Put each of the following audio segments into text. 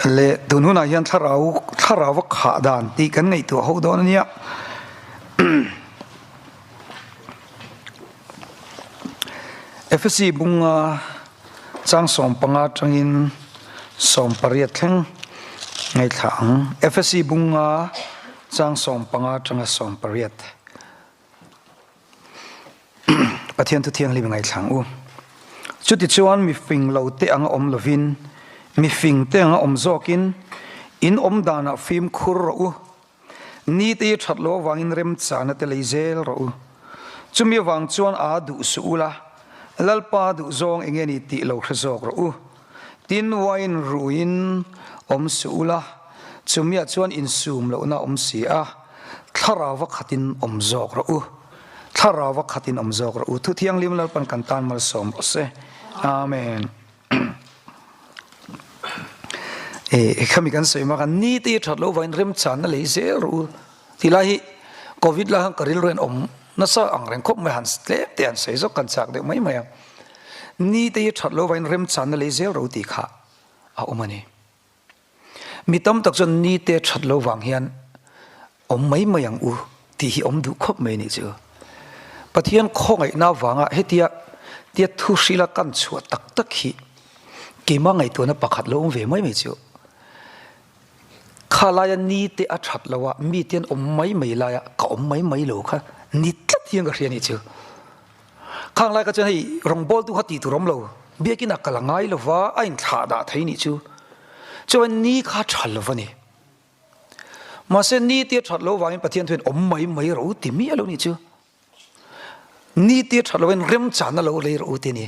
Le tun hunah hian thlarau thlarau a khah dan tih kan ngaihtuah ho dawn a nia. Efesi bunga chang 15 atangin 18 thleng ngaithla ang. Efesi bunga chang 15 atanga 18. Pathian thu thianghlim ngaithla ang u. Chutichuan mi fing lo te anga awm lovin, mi fing te anga awm zawkin in awm danah fimkhur rawh u. Ni te hi that lo avangin remchana te lei zel rawh u. Chumi avang chuan aa duh suh ula, Lalpa duh zawng enge ni tih lo hre zawk rawh u. Tin, wine ruin awm suh ula, chumiah chuan insum lohna awm si a, thlarauva khatin awm zawk rawh u. Thlarauva khatin awm zawk rawh u. Thu Thianghlim Lalpan kan tan malsawm rawh se. Amen. E, khami kan sawi mak a, ni te hi that loh vangin remchanna lei zel rawh u. Ti lai hi Covid lai khan ka rilru hian awm nasa ang reng khawp mai, han tlem te han sawi zawk kan chak deuh mai mai a. Ni te hi that loh vangin remchanna lei zel rawh u tih kha a awm a ni. Mi tam tak chuan ni te that loh vang hian awm mai mai ang u tih hi awm duh khawp mai nih chu. Pathian khawngaihna vanga hetia tia thu hrila kan chhuah tak tak hi keimah ngaihtuahna pakhat lo awm ve mai mai chu. Kha laia ni te a that lo a, mi te an awm mai mai laia ka awm mai mai lo kha ni tlat hian ka hria nih chu. Khang lai kha chuan hei rawngbawltu kha tih tur awm lo, biakin a kal a ngai lova a inthlah dah thei nih chu. Chuan ni kha a tha lo a ni. Mahse ni te a that lo vangin Pathian thuin awm mai mai rawh u ti miah lo nih chu. Ni te a that lo in remchanna lo lei rawh u ti a ni.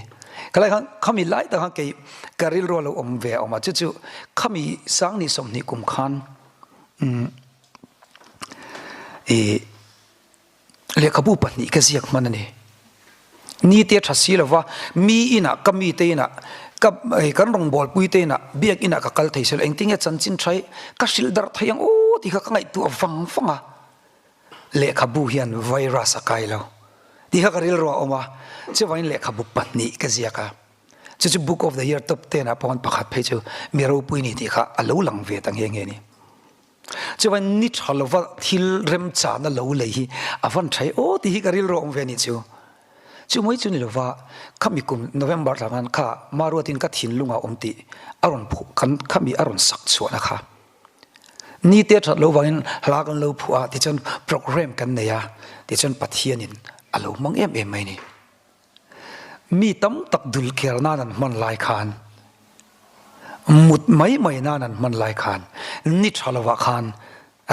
Ka lai khan khami lai tak khan kei ka rilru a lo awm ve a awm a, chu chu khami sangni 20 kum khan umm ih Lehkhabu pahnih ka ziak hman a ni. Ni te tha si lova, mi inah, ka mite inah, ka kan rawngbawlpui te inah, biak inah ka kal thei silo, engtin nge chanchin tha hi ka hrilh darh thei ang aw tih kha ka ngaihtuah vang vang a. Lehkhabu hian virus a kai lo tih kha ka rilru a awm a, chuvangin lehkhabu pahnih ka ziak a. Chu chu Book of the Year top ten ah pawh pakhat phei chu mi ropui ni tih kha a lo lang ve ta nghe nghe a ni. Chuan ni tha lova thil remchana lo lei hi a van tha e aw tih hi ka rilru a awm ve a nih chu. Chu mai chu ni lova khami kum November thla khan kha Maruatin ka thinlung ah awm tih a rawn phuh kan khami a rawn sak chhuahna kha ni te that lo vangin hla kan lo phuah a tichuan program kan nei a tichuan Pathianin a lo hmang em em mai a ni. Mi tam tak dul kher nan an hman lai khan, mut mai mai nan an hman lai khan, ni tha lovah khan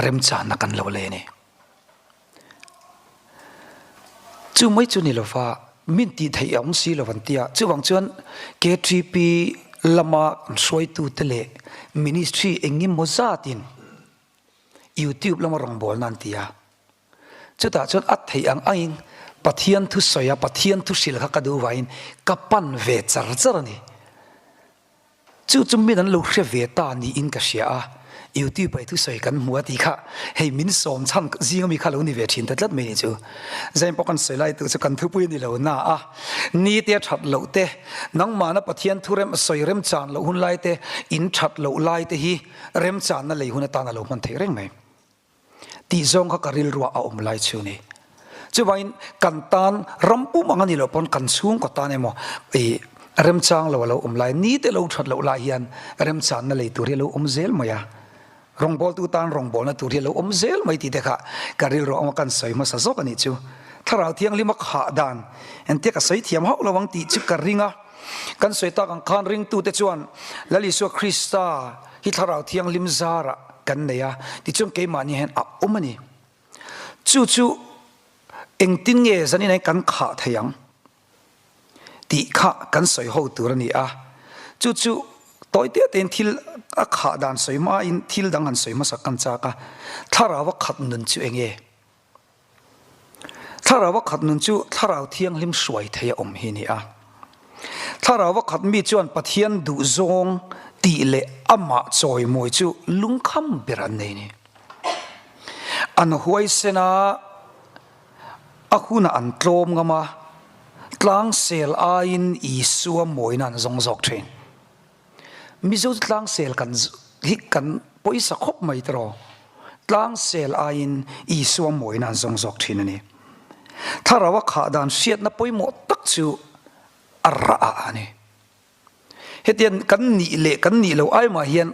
remchanna kan lo lei a ni. Chu mai chu ni lova min tih theih a awm si lo an ti a, chuvang chuan KTP lama hruaitute leh ministry engemaw zatin YouTube lama rawngbawlna an ti a. Chutah chuan a theih ang angin Pathian thu sawi a, Pathian thu hrilh kha ka duh vangin ka pan ve char char a ni. Chu chu min an lo hre ve ta niin ka hria a, YouTube ah i thusawi kan hmu a tih kha hei min sawm chhan zing ami kha lo ni ve thin ta tlat mai ni chu. Zain pawh kan sawi lai tur chu kan thupui a ni lo na a, ni te a that loh te, nangmahna Pathian thu rem sawi remchan loh hun lai te, in that loh lai te hi remchanna lei hun atan a lo hman theih reng mai. Tih zawng kha ka rilruah a awm lai chu ni. Chuvangin kan tan ram pum ang a nih loh pawn kan chhungkaw tan emaw ih remchang lo a lo awm lai, ni te lo that loh lai hian remchanna lei tur hi a lo awm zel mai a. Rawngbawltu tan rawngbawlna tur hi a lo awm zel mai tih te kha ka rilruah a awm a, kan sawi hmasa zawk a nih chu. Thlarau Thianghlima khah dan entia ka sawi thiam hauh lo ang tih chu ka ring a. Kan sawi tak ang khan ringtute chuan Lal Isua Krista hi Thlarau Thianghlim zarah kan nei a, tichuan keimahni hian a awm a ni. Chu chu engtin nge zanin hian kan khah thei ang tih kha kan sawi ho tur a ni a. Chu chu tawi te tein thil a khah dan sawi hmain thil dang han sawi hmasa kan chak a, Thlarau a khat nun chu eng nge? Thlarau a khat nun chu Thlarau Thianghlim hruai thei a awm hi a ni a. Thlarau a khat mi chuan Pathian duhzawng tih leh amah chawimawi chu lungkham ber an nei a ni. An huaisen a, a hunah an tlawm ngam a, tlangsel aiin Isua mawina an zawng zawk thin. Mizo chu tlangsel kan. hi kan pawisa khawp mai tiraw? Tlang sel aiin Isua mawina an zawng zawk thin a ni. Thlarau a khah dan hriatna pawimawh tak chu a rah ah a ni. Hetiang kan nih leh kan nih loh ai mah hian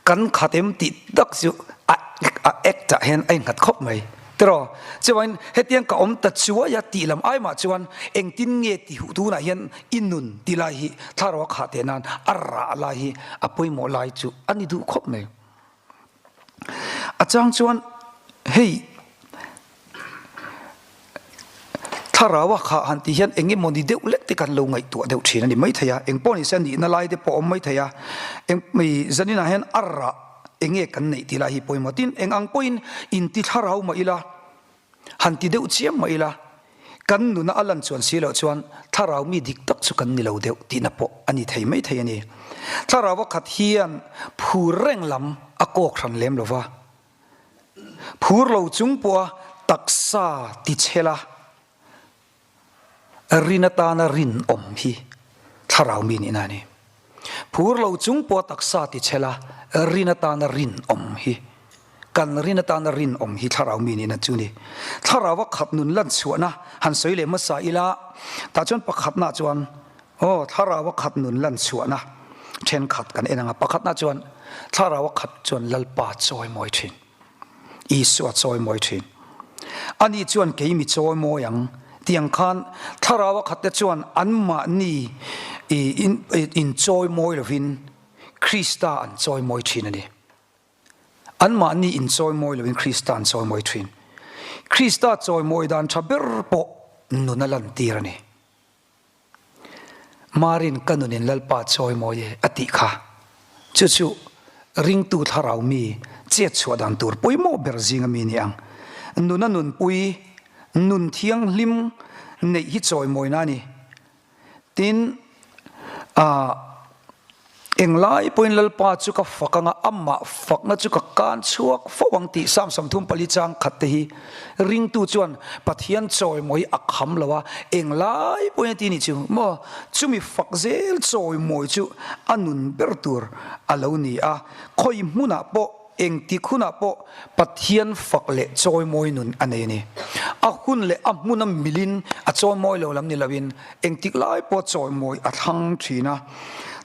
kan khat em tih tak chu a a act ah hian a innghat khawp mai. Tiraw? Chuvangin hetiang ka awm ta chuai a tih lam ai mah chuan engtin nge ti huh tunah hian i nun ti lai hi thlarau a khah teh nan a rah lai hi a pawimawh lai chu a ni duh khawp mai. A chang chuan hei thlarau a khah han tih hian eng emaw ni deuh lek te kan lo ngaihtuah deuh thin a ni maithei a, eng pawh ni se a nihna lai te pawh a awm maithei a, eng zaninah hian a rah eng nge kan neih tih lai hi pawimawh tin eng ang pawhin inti thlarau mah ila Han ti deuh chiam mah ila, kan nuna a lan chuan si loh chuan thlarau mi dik tak chu kan ni lo deuh tihna pawh a ni thei mai thei a ni. Thlarau a khat hian phur reng lam a kawk hran lem lo va, phur lo chung pawha taksa ti chhela Rin atana rinawm hi thlarau mi nihna a ni. Phur lo chung pawh taksa ti chhela rin atana rinawm hi kan rin atana rinawm hi thlarau mi nihna chu ni. Thlarau a khat nun lan chhuahna han sawi leh hmasa ila tah chuan pakhatna chuan aw thlarau a khat nun lan chhuahna thenkhat kan en ang a pakhatna chuan thlarau a khat chuan Lalpa chawimawi thin. Isua chawimawi thin. Ani chuan kei mi chawimawi ang tiang khan thlarau a khatte chuan anmahni inchawimawi lovin Krista an chawimawi thin a ni. Anmahni inchawimawi lovin Krista an chawimawi thin. Krista chawimawi dan tha ber pawh nun a lantir a ni. Marin ka nunin Lalpa chawimawi e a tih kha. Chu chu ringtu thlarau mi chet chhuah dan tur pawimawh ber zinga mi ni ang. Nuna nunpui, nun thianghlim neih hi chawimawina a ni. Tin, ah. Englai pawhin Lalpa chu ka fak anga amah fakna chu ka kan chhuak fo ang tih Psalm 34 chang khat te hi ringtu chuan Pathian chawimawi a kham lo a, englai pawhin a ti nih chu maw? Chumi fak zel chawimawi chu a nun ber tur a lo ni a, khawi hmunah pawh Engtik hunah pawh Pathian fak leh chawimawi nun a nei a ni. A hun leh a hmuna milin a chawimawi lo lam ni loin engtik lai pawh chawimawi a thlang thin a.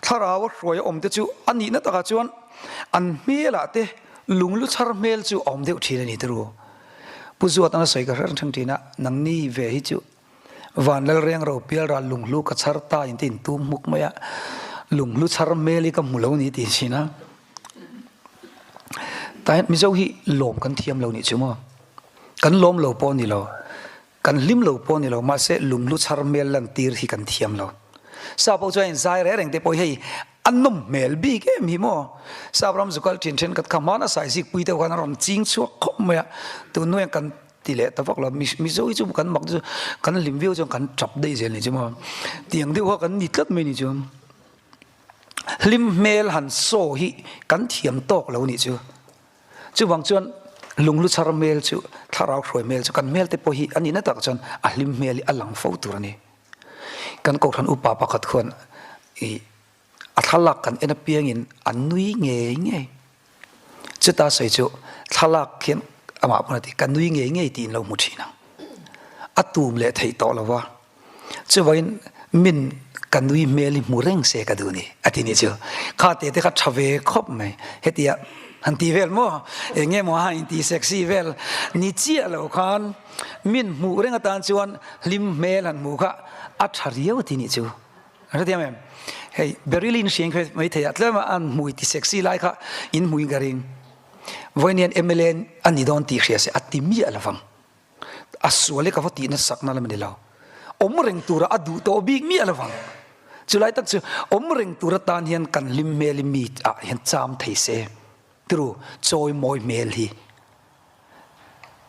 Thlarau a hruai a awmte chu a nihna takah chuan an hmelah te lunglu chhar hmel chu a awm deuh thin a ni turu. Pu Zuatan a sawi ka hre reng thin a, nangni ve hi chu Van Lalreng ro pialral lunghlu ka chhar ta in te in tum hmuk mai a, lunghlu chhar hmel hi ka hmu lo ni ti thin a. Tah hian Mizo hi lawm kan thiam lo nih chu maw? Kan lawm lo pawh a ni lo, kan hlim lo pawh a ni lo, mahse lunghlu chhar hmel lantir hi kan thiam lo. Sap ho chuan zai reng reng te pawh hi hei a nawm hmel bik em hi maw? Sap ram zukal thin thenkhat kha hmana saizik pui deuh khan a rawn ching chhuak khawp mai a, tun hnuaiah kan ti leh ta vak lo. Mizo hi chu kan mak chu kan hlim viau chuan kan tap daih zel nih chu maw? Tiang deuh kha kan ni tlat mai nih chu. Hlim hmel han saw hi kan thiam tawk lo nih chu. Chuvang chuan lunglu chhar hmel chu, thlarau hruai hmel chu kan hmel te pawh hi a nihna tak chuan a hlim hmel hi a lang fo tur a ni. Kan Kohhran upa pakhat khuan i a thlalak kan en apiangin a nui ngei ngei. Chuta sawi chu thlalak khian amah pawn a ti, ka nui ngei ngei tiin lo hmu thin ang. A tum leh theih tawh lo va. Chuvangin min ka nui hmel hi hmu reng se ka duh ni a ti nih chu. Kha te te kha tha ve khawp mai. Hetia han ti vel maw? Eng nge maw han inti sexy vel ni chiah lo khan min hmuh reng atan chuan hlim hmel han hmuh kha a tha riau a ti nih chu. An hrethiam em? Hei Beryl-in hriang kha maithei ah tlem a an hmui ti sexy lai kha in hmuin ka ring. Vawiin hian mla a ni dawn tih hria se a ti miah lovang. A sual hi ka va tih nasakna lam a ni lo. Awm reng tura a duh tawh bik miah lovang. Chulai tak chu awm reng tur atan hian kan hlim hmel hi mi ah hian cham thei se. Tiru, chawi mawi hmel hi.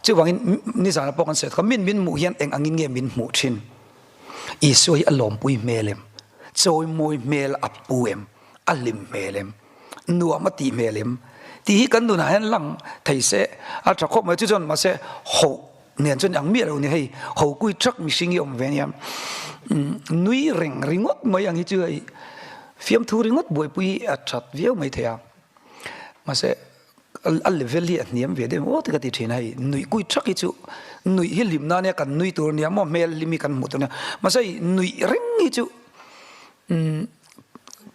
Chuvangin nizana pawh kan sawi kha min min hmuh hian eng angin nge min hmuh thin? Isua hi a lawmpui hmel em? Chawi mawi hmel a pu em? A hlim hmel em? Nuam a tih hmel em? Tih hi kan nunah hian lang thei se a tha khawp mai. Chu chuan mahse hoh nen chuan ang miah lo ni hei ho kui thak mihring hi awm ve ania. Nui reng ringawt mai ang hi chu hei fiamthu ringawt buaipui hi a that viau mai thei a. Mahse a level hi a hniam ve deuh aw te ka ti thin a hei nuih kui thak hi chu nuih hi hlim nan nia kan nui tur nia maw hmel hlim hi kan hmuh tur nia mahse hei nuih reng hi chu umm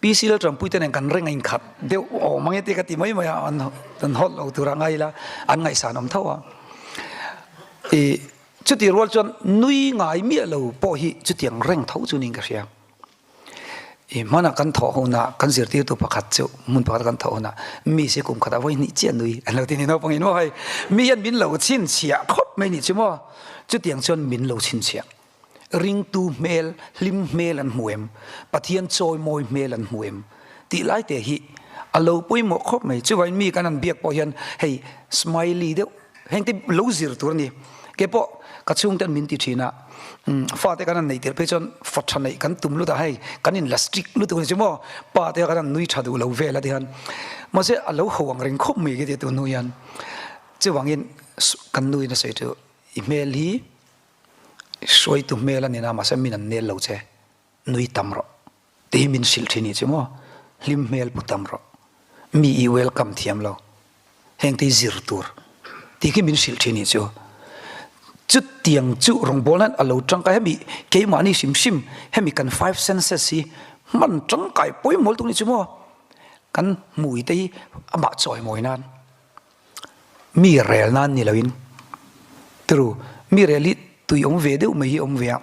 PC Lalṭanpui te nen kan reng a inkhat deuh awm ang e te ka ti mai mai a an an hawt lo tur a ngai ila an ngaihsan awm tho a ih chutih rual chuan nui ngai miah lo pawh hi chutiang reng tho chu niin ka hria. I hmanah kan thawh hunah kan zirtirtu pakhat chu hmun pakhat kan thawh hunah mi si kum khatah vawi hnih chiah nui an lo ti ni naupangin maw hei mi hian min lo chhinchhiah khawp mai nih chu maw chutiang chuan min lo chhinchhiah ringtu hmel hlim hmel an hmu em Pathian chawimawi hmel an hmu em tih lai te hi a lo pawimawh khawp mai chuvangin mi kan han biak pawh hian hei smiley deuh Heng te lo zir tur a ni. Kei pawh ka chhungten min ti thin a, fate kan han neih tirh phei chuan fa tha neih kan tum lut a, hei kan inla strict lutuk a ni chu maw, pa te kha kan han nui tha duh lo vel a ti khan. Mahse a lo ho ang reng khawp mai ka ti a tun hnu hian. Chuvangin kan nuin a sawi chu i hmel hi hruaitu hmel a ni na mahse min an nel lo che, nui tam rawh. Ti min hrilh thin i chu maw? Hlim hmel pu tam rawh. Mi i welcome thiam lo. Heng te hi zir tur. Ti khi min hrilh thin i chu. Chutiang chu rawngbawlna hian a lo tangkai hemi keimahni hrim hrim hemi kan five senses hi hman tangkai pawimawh lutuk ni chu maw? Kan hmui te hi amah chawimawi nan mi rel nan ni loin turu mi rel hi tui awm ve deuh mai hi awm ve a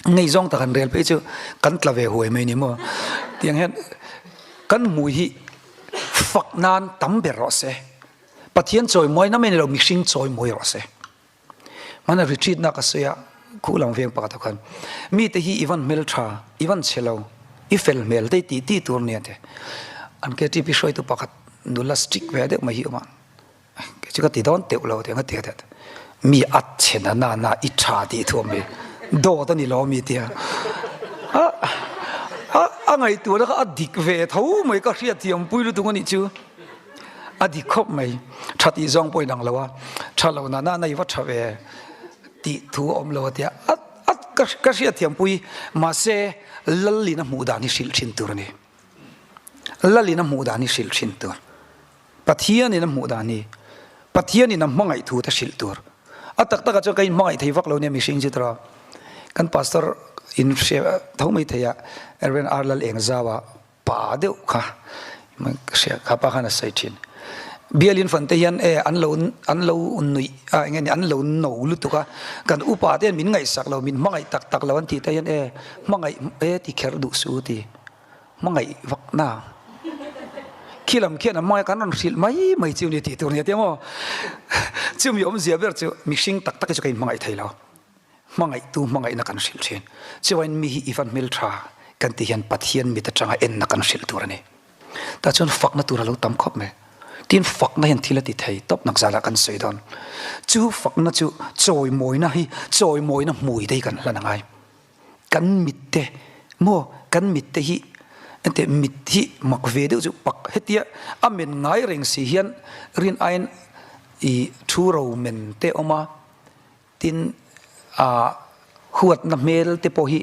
ngei zawng tak han rel phei chu kan tla ve huai mai ni maw tiang hian kan hmui hi fak nan tam ber rawh se Pathian chawimawi na mai ni lo mihring chawimawi rawh se. Hmana retreat na ka sawi a, khu lam veng pakhat ah khan mite hi i van hmel tha, i van chhe lo, i fel hmel te tih tih tur nia te. An KTP hruaitu pakhat nula strict ve deuh mai hi awm a, kei chu ka ti dawn teuh lo tiang ka ti a ti. Mi a chhe na na na i tha tih thu awm hi, dawt a ni lo mi tia. A a a ngaihtuahna kha a dik ve tho mai ka hriatthiam pui lutuk a nih chu. A dik khawp mai. Tha tih zawng pawh inang lo a, tha lo na na na i va tha ve tih thu a awm lo a tia. A a ka ka hriatthiam pui mahse Lalin a hmuh dan hi hrilh thin tur a ni. Lalin a hmuh dan hi hrilh thin tur. Pathianin a hmuh dan hi Pathianin a hmangaih thu te hrilh tur. A tak takah chuan ka inhmangaih thei vak lo nia mihring chu tawh. Kan pastor in hria tho mai thei a, Rev. R. Lal Engzau-a Pa deuh kha ka hria kha pa khan a sawi thin. Bialin fan te hian e an lo an lo nuih a eng nge ni an lo no lutuk a kan upa te hian min ngaihsak lo min hmangaih tak tak lo an tih te hian e hmangaih e ti kher duh suh ti hmangaih vak na khi lam khian an hmangaih kan rawn hrilh mai mai chu ni tih tur nia tia maw chumi awmzia ber chu mihring tak tak hi chu ka inhmangaih thei lo. Hmangaihtu hmangaihna kan hrilh thin. Chuain mi hi i van hmel tha kan tih hian Pathian mit atanga enna kan hrilh tur a ni. Tah chuan fakna tur a lo tam khawp mai. Tin fakna hian thil a ti thei tawp nak zalah kan sawi dawn. Chu fakna chu chawimawina hi chawimawina hmui te hi kan hlan a ngai. Kan mit te maw kan mit te hi enteh mit hi mak ve deuh chu pak hetia a men ngai reng si hian rin aiin i thu ro men te awm a. Tin, a huatna hmel te pawh hi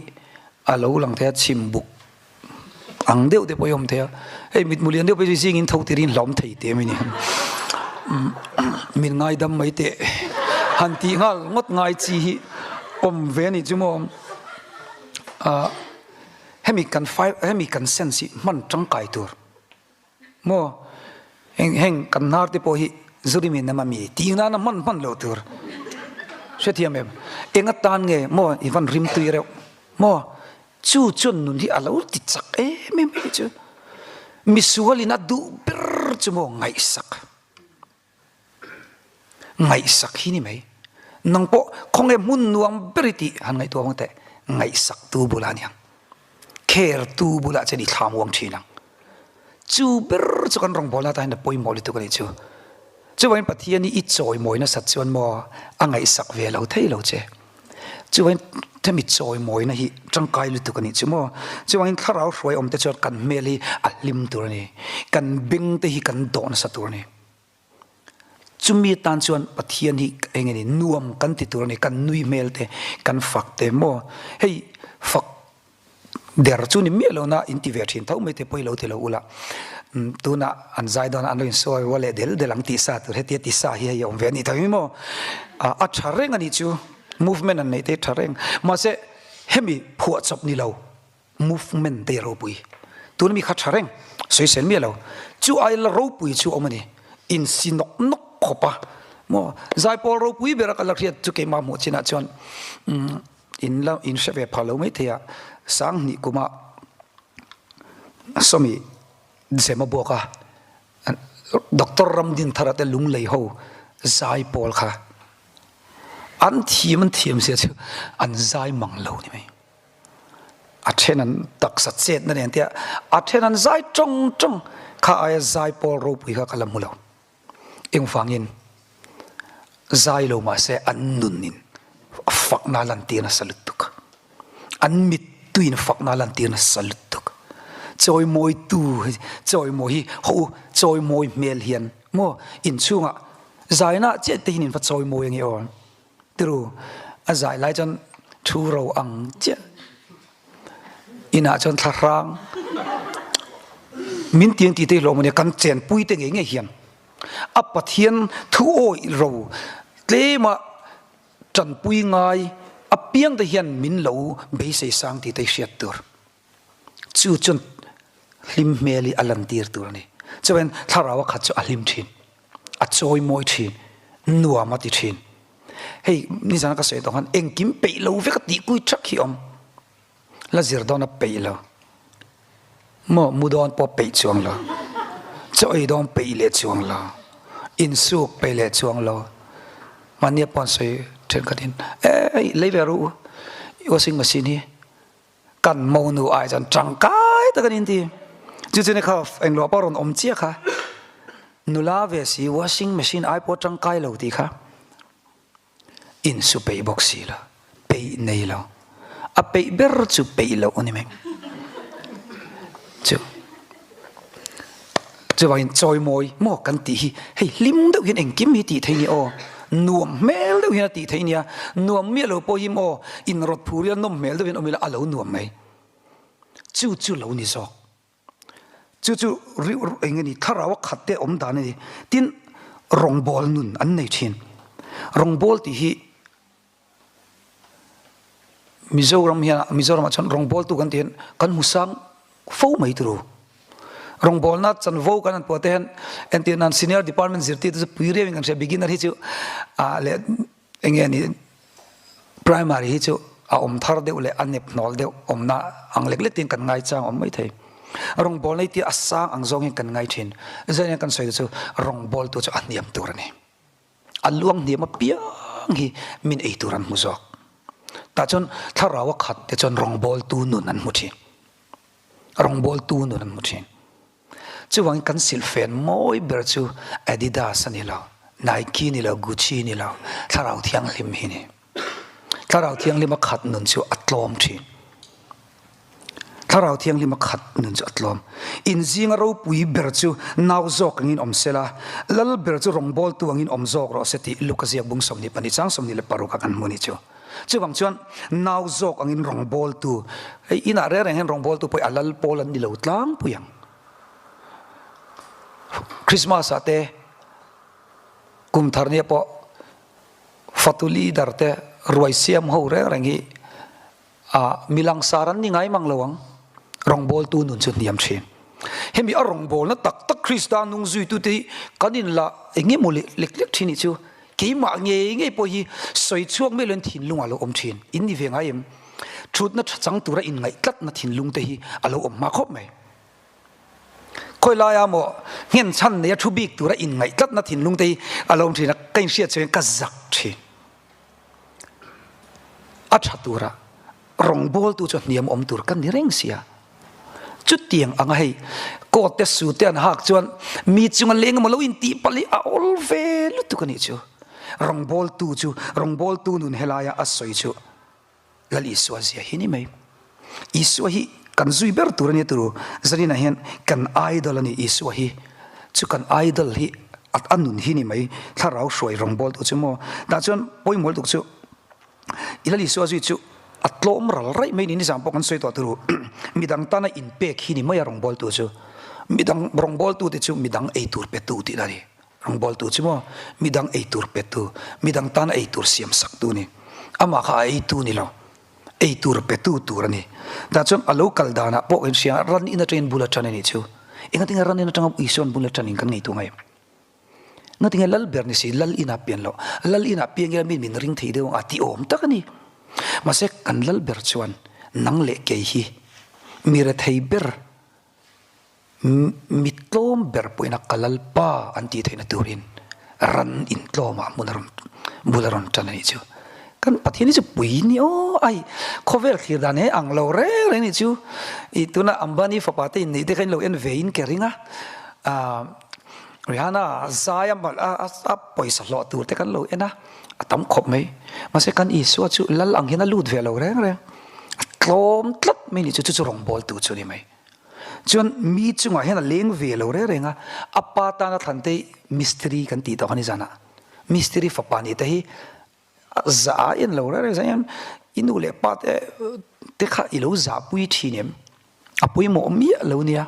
a lo lang thei a, chhim buk ang deuh te pawh hi a awm thei a. Hei mitmu lian deuh phei chu zingin tho tirin hlauhawm thei teh mai ni. Min ngaidam mai teh han tih nghal ngawt ngai chi hi awm ve a nih chu maw. Hemi kan hemi kan sense hi hman tangkai tur. Maw? Heng heng kan hnar te pawh hi Zurimi nam a mi tih nana hman hman loh tur. Hrethiam em? Eng atan nge maw i van rim tui reuh? Maw? Chu chuan nun hi a lo ti chak em em mai chu. Misualin a duh ber chu maw ngaihsak. Ngaihsak hi ni mai. Nang pawh khawnge hmun nuam ber i tih han ngaihtuah vang teh. Ngaihsak tu bulah aniang. Care tu bulah chuan i thlam uang thin ang. Chu ber chu kan rawngbawlna atan hian a pawimawh lutuk a nih chu. Chuvangin Pathian hi i chawimawi nasat chuan maw a ngaihsak ve lo thei lo che. Chuvangin hemi chawimawina hi tangkai lutuk a nih chu maw. Chuvangin thlarau hruai awm te chuan kan hmel hi a hlim tur a ni. Kan beng te hi kan dawh nasa tur a ni. Chumi atan chuan Pathian hi eng nge ni nuam kan ti tur a ni, kan nui hmel te, kan fak te maw? Hei fak der chu ni miah lo na in ti ve thin tho mai te pawh i lo ti lo ula. Tunah an zai dawn a, an lo insawi rual leh del del ang tih sa tur hetia ti sa hi hei a awm ve a nih tho hi maw? A tha reng a nih chu, movement an neih te hi tha reng. Mahse hemi phuahchawp ni lo movement te hi a ropui. Tuna mi kha tha reng, sawisel miah lo. Chu ai la ropui chu a awm a ni, insi nawk nawk khawp a maw? Zaipawl ropui bera ka la hriat chu keimah hmuh chinah chuan in la inhre ve phah lo maithei a, Sanghnih kuma Sawmi Zema buaka Doctor Ramdinthara te lunglei ho zai pawl kha an thiam an thiam sia chu an zai mang lo ni mai. A then an taksa chetna nen tia a then an zai tawng tawng kha aia zai pawl ropui kha ka la hmu lo. Engvangin zai lo mahse an nunin fakna lantir nasa lutuk. An mittuin fakna lantir nasa lutuk. Chawimawitu hi chawimawi hi hawh u chawimawi hmel hian maw inchhungah zaina chiah te hian in va chawimawi ange aw. Tiru a zai lai chuan thu ro ang chiah inah chuan thlahrang min tiang ti te hlawm ania kan chenpui te ngei ngei hian a Pathian thu awih ro tlema tanpui ngai apiang te hian min lo beisei sang ti te hriat tur. Chu chuan hlim hmel hi a lantir tur a ni. Chuan thlarau a khat chu a hlim thin, a chawi mawi thin, nuam a ti thin. Hei nizana ka sawi tawh khan engkim peih lo vek a tih kui thak hi awm. La zir dawn a peih lo. Maw mu dawn pawh peih chuang lo. Chaw ei dawn peih leh chuang lo. Insuk peih leh chuang lo. Mahnia pawh an sawi thenkhatin, Ei lei ve rawh u, washing machine hi. Kan monu ai chuan tangkai tak an inti. Chu chu ni kha englo pawh rawn awm chiah kha. Nula ve si washing machine ai pawh tangkai lo tih kha insu peih bawk si lo, peih nei lo. A peih ber chu peih loh a ni mai. Chu. Chuvangin chawimawi maw kan tih hi hei hlim deuh hian engkim hi tih theih nia aw, nuam hmel deuh hian a tih theih nia, nuam miah lo pawh hi maw inrawt phur ila nawm hmel deuh hian awm ila a lo nuam mai. Chu chu lo ni zawk. Chu chu eng nge ni thlarau a khat te awm dan a ni. Tin, rawngbawl nun an nei thin. Rawngbawl tih hi Mizoram hian Mizoramah chuan rawngbawltu kan tih hian kan hmu sang fo mai turu. Rawngbawlna chanvo kan han puah te hian entir nan senior department zirtirtu chu pui riauin kan hria beginner hi chu ah leh eng nge ni primary hi chu a awm thar deuh leh a nep hnawl deuh awmna ang lek lek te hian kan ngai chang awm mai thei. Rawngbawlna hi tia a sang ang zawng hian kan ngai thin. Zan hian kan sawi te chu rawngbawltu chu a hniam tur a ni. A luang hniam apiang hi min ei tur an hmu zawk. Tah chuan thlarau a khat te chuan rawngbawltu nun an hmu thin. Rawngbawltu nun an hmu thin. Chuvangin kan silhfen mawi ber chu Adidas a ni lo, Nike ni lo, Gucci ni lo, thlarau thianghlim hi ni. Thlarau thianghlim a khat nun chu a tlawm thin. Thlarau Thianghlim a khat nun chu a tlawm. Inzinga ropui ber chu nau zawk angin awm se la, lal ber chu rawngbawltu angin awm zawk rawh se tih Luka ziak bung 22 chang 26 ah kan hmu ni chu. Chuvang chuan nau zawk angin rawngbawltu, hei inah reng reng hian rawngbawltu pawh hi a lal pawl an ni lo tlangpui ang. Christmas ah te, kum thar nia pawh fatu leader te ruai siam ho reng reng hi A mi langsar an ni ngai mang lo ang. Rawngbawltu nun chu hniam thin. Hemi a rawngbawlna tak tak Krista nung zuitute hi kan inla eng emaw leh lek lek thin nih chu keimah ngei ngei pawh hi sawi chhuak miah loin thinlung a lo awm thin. In ni ve ngai em? Thutna tha chang tura inngaih tlatna thinlung te hi a lo awm hma khawp mai. Khawi laia maw nghen chhan neia thu bik tura inngaih tlatna thinlung te hi a lo awm thin a, ka inhriat chuan ka zak thin. A tha tura rawngbawltu chu hniam awm tur ka ni reng sia. Chutiang anga hei coat te su te an hak chuan mi chunga leng emaw lo intih palh hi a awl ve lutuk a nih chu. Rawngbawltu chu rawngbawltu nun helaia a sawi chu Lal Isua zia hi ni mai. Isua hi kan zui ber tur a nia turu. Zaninah hian kan idol a ni Isua hi. Chu kan idol hi a nun hi ni mai. Thlarau hruai rawngbawltu chu maw. Tah chuan pawimawh lutuk chu i Lal Isua zui chu a tlawm ral raih mai ni. Nizan pawh kan sawi tawh turu. Midang tana inpek hi ni mai a rawngbawltu chu. Midang rawngbawltu te chu midang eitur petu tihna a ni. Rawngbawltu chu maw midang eitur petu, midang tana eitur siam saktu a ni. Amah kha a eitu ni lo, eitur petu tur a ni. Tah chuan a lo kal danah pawh kan hria a, ran in atangin bul a tan a nih chu. Engatinge ran in atanga Isua'n bul a tanin kan ngaihtuah ngai? Ngatinge lal ber ni si, lal inah pian loh, lal inah piang ila mi min ring thei deuh ang a ti awm tak a ni. Mahse kan lal ber chuan nang leh kei hi mi rethei ber, mi tlawm ber pawhin a ka lalpa an tih theihna turin ran intlawmah hmun a rawn bul a rawn tan a nih chu. Kan Pathian hi chu pui ni aw ai, khawvel thlir dan he ang lo reng reng nih chu. I tuna Ambani fapa te inneih te kha in lo en ve in ke ring a, ah Rihanna zai a a pawisa hlawh tur te kan lo en a, a tam khawp mai. Mahse kan Isua chu lal ang hian a lut ve lo reng reng, a tlawm tlat mai nih chu, chu chu rawngbawltu chu a ni mai. Chuan mi chungah hian a leng ve lo reng reng a, a pa tana thlan te mistiri kan tih tawh kha ni zanah. Mistiri fapa nih te hi Zah a en lo reng reng zah hian i nu leh pa te te kha i lo zahpui thin em? A pawimawh miah lo nia.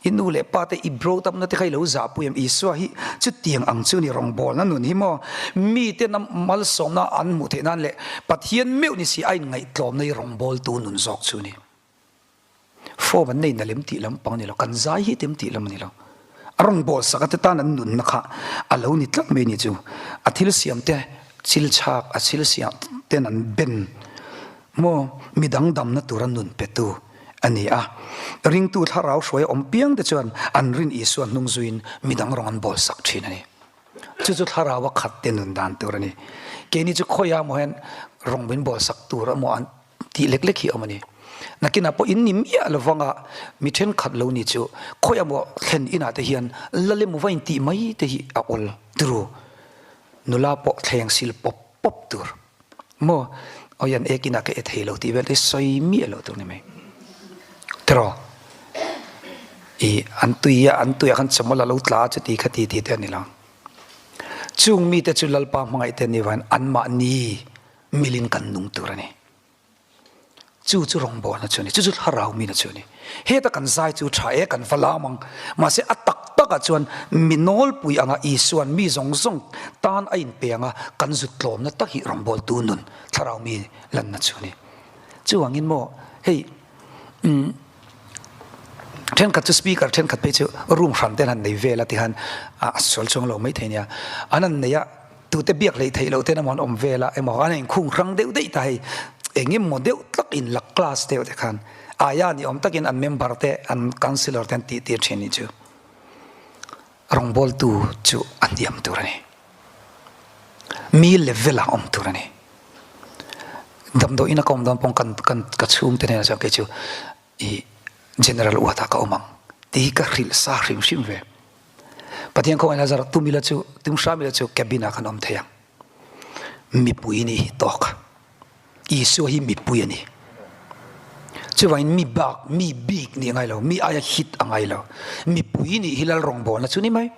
I nu leh pa te i brought up na te kha i lo zahpui em? Isua hi chutiang ang chu ni rawngbawlna nun hi maw? Mite na malsawmna an hmuh theih nan leh Pathian meuh ni si a inngaihtlawmna hi rawngbawltu nun zawk chu ni. Form an nei na lem tih lampang a ni lo, kan zai hi tem tih lam a ni lo. A rawngbâwl sak a te tan an nunna kha a lo ni tlat mai a ni chu. A thil siam te chil chhâk, a thil siam ten an ben maw midang damna tura nun petu a ni a. Ringtu thlarau hruai a awm piang te chuan an rin Isua hnung zuiin midang rawng an bawl sak thin a ni. Chu chu thlarau a khat te nun dan tur a ni. Keini chu khawiah maw hian rawng min bawl sak tur emaw an Tih lek lek hi a awm a ni. Nakinah pawh in ni miah lo vanga mi thenkhat lo ni chu khawi emaw thlen inah te hian lal emaw va intih mai te hi a awl turu. Nula pawh thleng sil pawp pawp tur maw awi an ek inah ka e thei lo tih vel te hi sawi miah lo tur ni mai. Tiraw i an tui a an tuiah khan chawmawlh a lo tla a chuti khati tih te a ni lo. Chung mite chu Lalpa hmangaih te ni vangin anmahni Milin kan nung tur a ni. Chu chu rawngbawlna chu a ni, chu chu thlarau mina chu a ni. Heta kan zai chu tha e, kan va lam ang. Mahse a tak takah chuan mi nawlpui anga Isua'n mi zawng zawng tan a inpe anga kan zut tlawmna tak hi rawngbawltu nun thlarau mi lanna chu a ni. Chuvangin maw hei umm thenkhat chu speaker thenkhat phei chu room hran te an han nei vel a tikhan a sual chuang lo maithei nia. An han nei a. Tute biak hleih theih loh ten emaw an awm vel a emaw an inkhung hrang deuh daih ta hei eng emaw deuh tlak in la class deuh te khan aia ni awm takin an member te an councillor te an tih tir thin nih chu rawngbawltu chu a hniam tur a ni. Mi level ah awm tur a ni. Damdawiin a ka awm dawn pawh kan kan ka chhungte hnenah chuan kei chu i General uatah ka awm ang tih hi ka hrilh sa hrim hrim ve. Pathian khawngaihna zar tum ila chu, tum hram ila chu cabin ah kan awm thei ang. Mipui nih hi tawk. Isua hi mipui a ni. Chuvangin mi bak, mi bik nih a ngai lo, mi aia hit a ngai lo. Mipui nih hi lal rawngbawlna chu ni mai.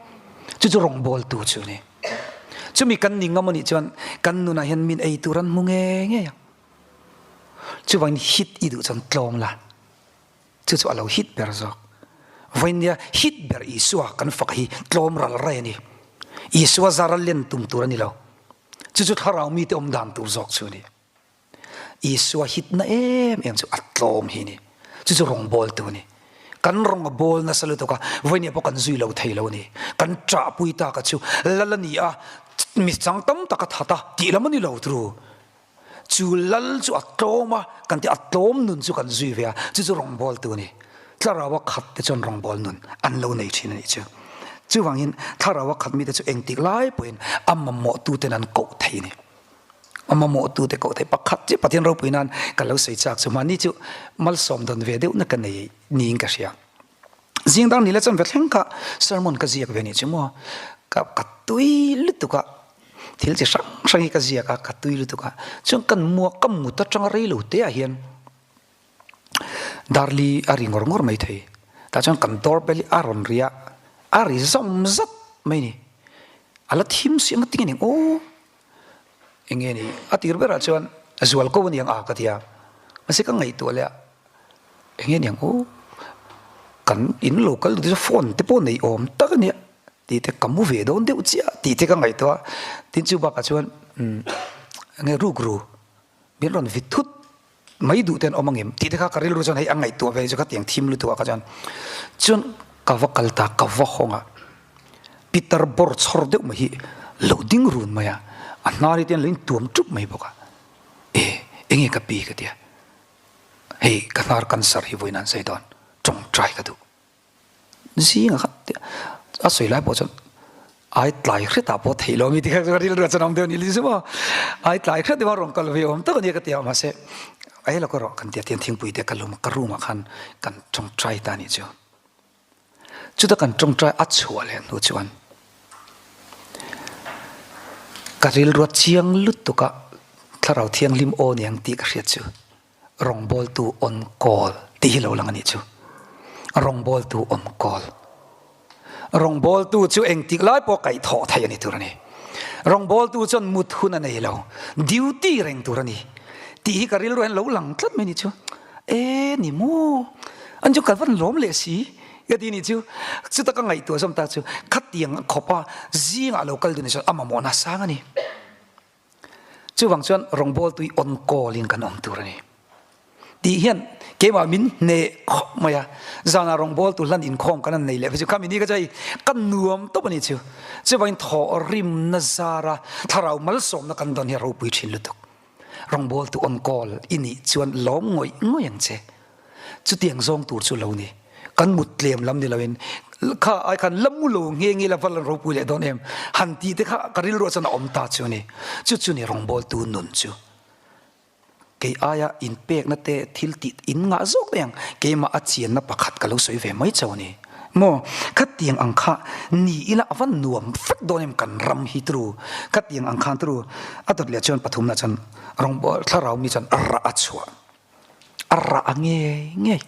Chu chu rawngbawltu chu a ni. Chumi kan ni ngam anih chuan kan nunah hian min ei tur an hmu ngei ngei ang. Chuvangin hit i duh chuan tlawm la, chu chu a lo hit ber zawk. Vawinia hit ber Isua kan fak hi tlawm ral rai a ni. Isua zara len tum tur a ni lo. Chu chu thlarau mite awm dan tur zawk chu a ni. Isua hitna em em chu a tlawm hi a ni. Chu chu rawngbawltu a ni. Kan rawng a bawl nasa lutuk a, vawinia pawh kan zui lo thei lo a ni. Kan ṭahpui tak a chu lal a ni a, mi chang tam tak a that a tih lam a ni lo turu. Chu lal chu a tlawm a, kan tih a tlawm nun chu kan zui ve a, chu chu rawngbawltu a ni. Thlarau a khat te chuan rawngbâwl nun an lo nei thin a nih chu. Chuvangin thlarau a khat mite chu engtik lai pawhin a mamawhtuten an koh thei a ni. A mamawhtute koh thei pakhat chiah Pathian ropui nan ka lo sawi chak chu mahni chu malsawm dawn ve deuhna ka nei niin ka hria. Zing dang ni la chuan ve thleng kha sermon ka ziak ve nih chu maw. Ka ka tui lutuk a, thil chi hrang hrang hi ka ziak a, ka tui lutuk a. Chuan kan muak ka mut atanga rei lo te ah hian Darli a ri ngawr ngawr mai thei. Tah chuan kan doorbell hi a rawn ri a, a ri zawm zat mai ni. A la thim si ang a tinge ning aw. Eng nge ni? A tir berah chuan zual ko a ni ang a ka ti a. Mahse ka ngaihtuah leh a, eng nge ni ang aw? Kan in lo kal duh te chu phone te pawh nei awm tak a nia tih te ka mu ve dawn deuh chiah tih te ka ngaihtuah a. Tin chu bakah chuan umm enge rukru min rawn vit thut mai duh te an awm ang em tih te kha ka rilru chuan hei a ngaihtuah ve chu khatiang thim lutuk ah kha chuan chuan ka va kal ta ka va hawng a pitar bawr chhawr deuh mai hi lo ding run mai a a hnar hi te hian lo intuam tup mai bawk a e enge ka pi ka ti a hei ka hnar cancer hi vawiin an sawi dawn tawngtai ka duh. Zingah kha a sawi lai pawh chuan ai tlai hretah pawh theih lo ami tikha rilru chuan awm deuh a ni chu maw ai tlai hret deuh a rawn kal ve awm tak a nia ka ti a mahse ei lo ka rawh kan tia tian thingpui te ka lum ka room ah khan kan tawngtai ta a nih chu chuta kan tawngtai a chhuah leh hnu chuan ka rilru a chiang lutuk a thlarau thianghlim aw ni ang tih ka hriat chu. Rawngbawltu on call tih hi lo lang a nih chu. Rawngbawltu on call. Rawngbawltu chu engtik lai pawh kaihthawh theih a ni tur a ni. Rawngbawltu chuan mut hun a nei lo, duty reng tur a ni tih hi ka rilru hian lo lang tlat mai a nih chu. E ni maw? An chu ka van lawm leh si ka ti nih chu. Chuta ka ngaihtuah zawm ta chu khatiang khawpa zingah lo kal dun hi chuan a mamawhna sang a ni. Chuvang chuan rawngbawltui on call in kan awm tur a ni. Tih hian keimah min hneh khawp mai a, zanah rawngbawltu hlan inkhawm kan han nei leh phei chu khami ni kha chu hei ka nuam tawp a ni chu. Chuvangin thawh rimna zara thlarau malsawmna kan dawn hi a ropui thin lutuk. Rawngbawltu on call i nih chuan lawm ngawih ngawih ang che. Chutiang zawng tur chu lo ni. Kan mut tlem lam ni loin kha ai khan la mu lo nge nge la va lan ropui leh dawn em han tih te kha ka rilruah chuan a awm ta chu a ni. Chu chu ni rawngbawltu nun chu. Kei aia inpekna te thil tih in ngah zawk daih ang keimah a chianna pakhat ka lo sawi ve mai chauh a ni. Maw khatiang ang kha ni ila a va nuam vek dawn em kan ram hi turu khatiang ang khan turu a dawt leh chuan pathumna chuan rawngbawl thlarau mi chuan rah a chhuah. A rah a ngei ngei.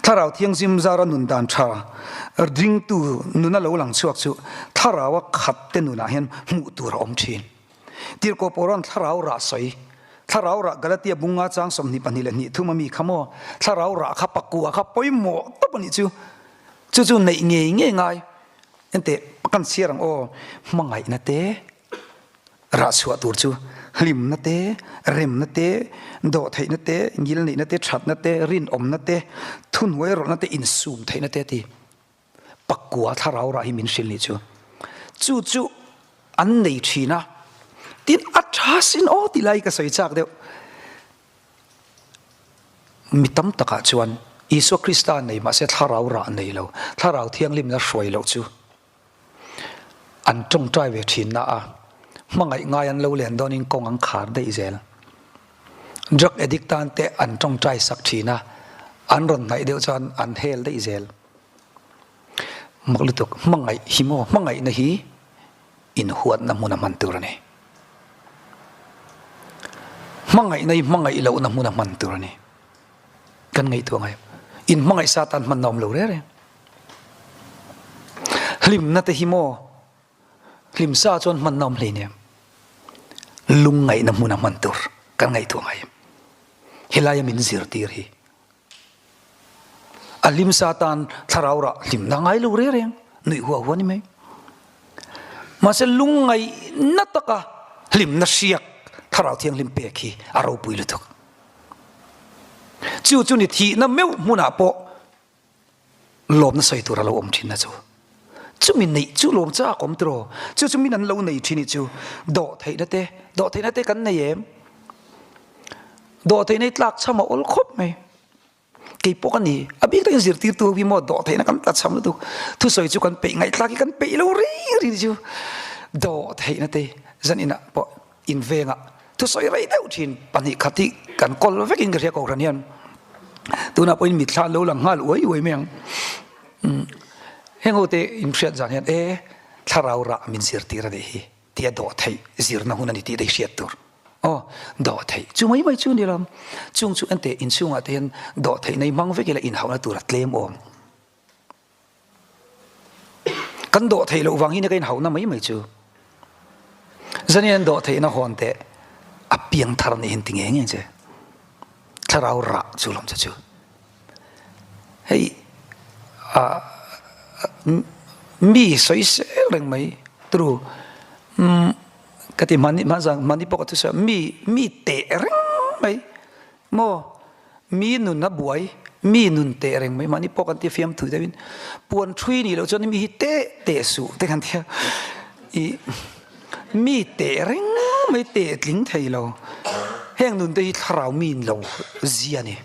Thlarau Thianghlim zara nun dan tha ringtu nuna lo lang chhuak chu Thlaraua khat te nunah hian hmuh tur a awm thin. Tirhkoh Paula'n Thlarau rah sawi, Thlarau rah Galatia bunga chang 22 leh hnih thum ami kha maw? Thlarau rah kha pakua kha pawimawh tawp a nih chu. Chu chu neih ngei ngei ngai. Enteh, kan chhiar ang aw, hmangaihna te, Rah chhuah tur chu hlimna te, remna te, dawhtheihna te, ngilneihna te, thatna te, rinawmna te, thuhnuai rawlhna te, insum theihna te a ti. Pakua thlarau rah hi min hrilh nih chu. Chu chu an nei thin a, tin a tha sin aw tih lai ka sawi chak deuh. Mi tam takah chuan Isua Krista nei mahse thlarau rah nei lo, thlarau thianghlimna hruai loh chu An tawngtai ve thin na a, hmangaih ngai an lo len dawnin kawng an khar daih zel. Drug addict tan te an tawngtai sak thin a, an rawn hnaih deuh chuan an hel daih zel. Mak lutuk, hmangaih hi maw, hmangaihna hi inhuatna hmuna hman tur a ni. Hmangaihna hi hmangaih lohna hmuna hman tur a ni. Kan ngaihtuah ngai. Inhmangaih sa tan hmanna awm lo reng reng. Hlimna te hi maw hlim sa chuan hmanna awm hleinem. Lungngaihna hmuna hman tur kan ngaihtuah ngai em. Helaia min zirtir hi. A hlim sa tan thlarau rah hlimna ngai lo reng reng nuih huah huah ni mai. Mahse lungngaihna taka hlimna hriak thlarau thianghlim pek hi a ropui lutuk. Chu chu ni thihna meuh hmunah pawh lawmna sawi tur a lo awm thin na chu. Chumi neih chu lawm chak awm tiraw? Chu chu min an lo nei thin hi chu dawh theihna te, dawh theihna te kan nei em? Dawh theihna hi tlak chham a awl khawp mai. Kei pawh ka ni, a bik takin zirtirtu hi maw dawh theihna kan tla chham lutuk. Thusawi chu kan peih ngaihthlak hi kan peih lo ri ri chu. Dawh theihna te zan inah pawh In vengah thusawi rei deuh thin 2 khat hi kan kawl vekin ka hria kohhran hian tunah pawhin mitthla an lo lang nghal uai uai mai ang. Heng ho te in hriat zan hian e thlarau rah min zirtir a nih hi tia dawh theih zirna hun a ni tih te hi hriat tur. Aw dawh theih chu mai mai chu ni lo chung chu ente inchhungah te hian dawh theih nei hmang vek ila inhauhna tur a tlem awm. Kan dawh theih loh vang hi ka inhauhna mai mai chu. Zanin an dawh theihna hawn teh a piang thar nih hin ti nge nge che. Thlarau rah chu lawm che chu. Hei ah mi sawisel reng mai turu umm ka ti hmani hmanzan hmani pawh ka thusawi a mi mi teh reng mai maw mi nun a buai mi nun teh reng mai mahni pawh kan tia fiamthu deuhin puan thui nih loh chuan mi hi teh teh suh te kan tia ih mi teh reng mai teh tling thei lo heng nun te hi thlarau mi in lo zia a ni.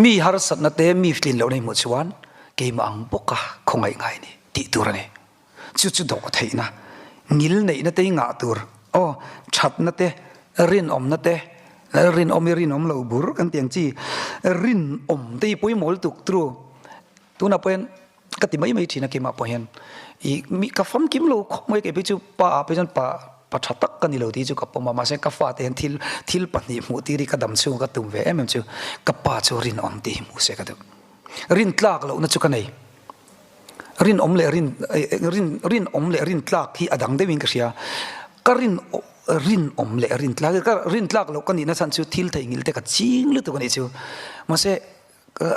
Mi harsatna te mi tlin lohna i hmuh chuan keimah ang bawka khawngaih ngai ni tih tur a ni. Chu chu dawh theihna, ngil neihna te i ngah tur, aw, thatna te, rinawmna te, rinawm i rinawm lo bur kan ti ang chi, rinawm te hi pawimawh lutuk tru. Tunah pawh hian ka ti mai mai thin a keimah pawh hian ih mi ka famkim lo khawp mai kei phei chu pa ah phei chuan pa pa tha tak ka ni lo tih chu ka pawm a mahse ka fate hian thil thil pahnih hmuh tir hi ka dam chhung ka tum ve em em chu ka pa chu rinawm tih hi hmuh se ka duh rin tlak lohna chu ka nei rinawm leh rin rin rinawm leh rin tlak hi a dang deuhin ka hria ka rin rinawm leh rin tlak ka rin tlak loh ka nihna chhan chu thil theihnghilh te ka ching lutuk a nih chu mahse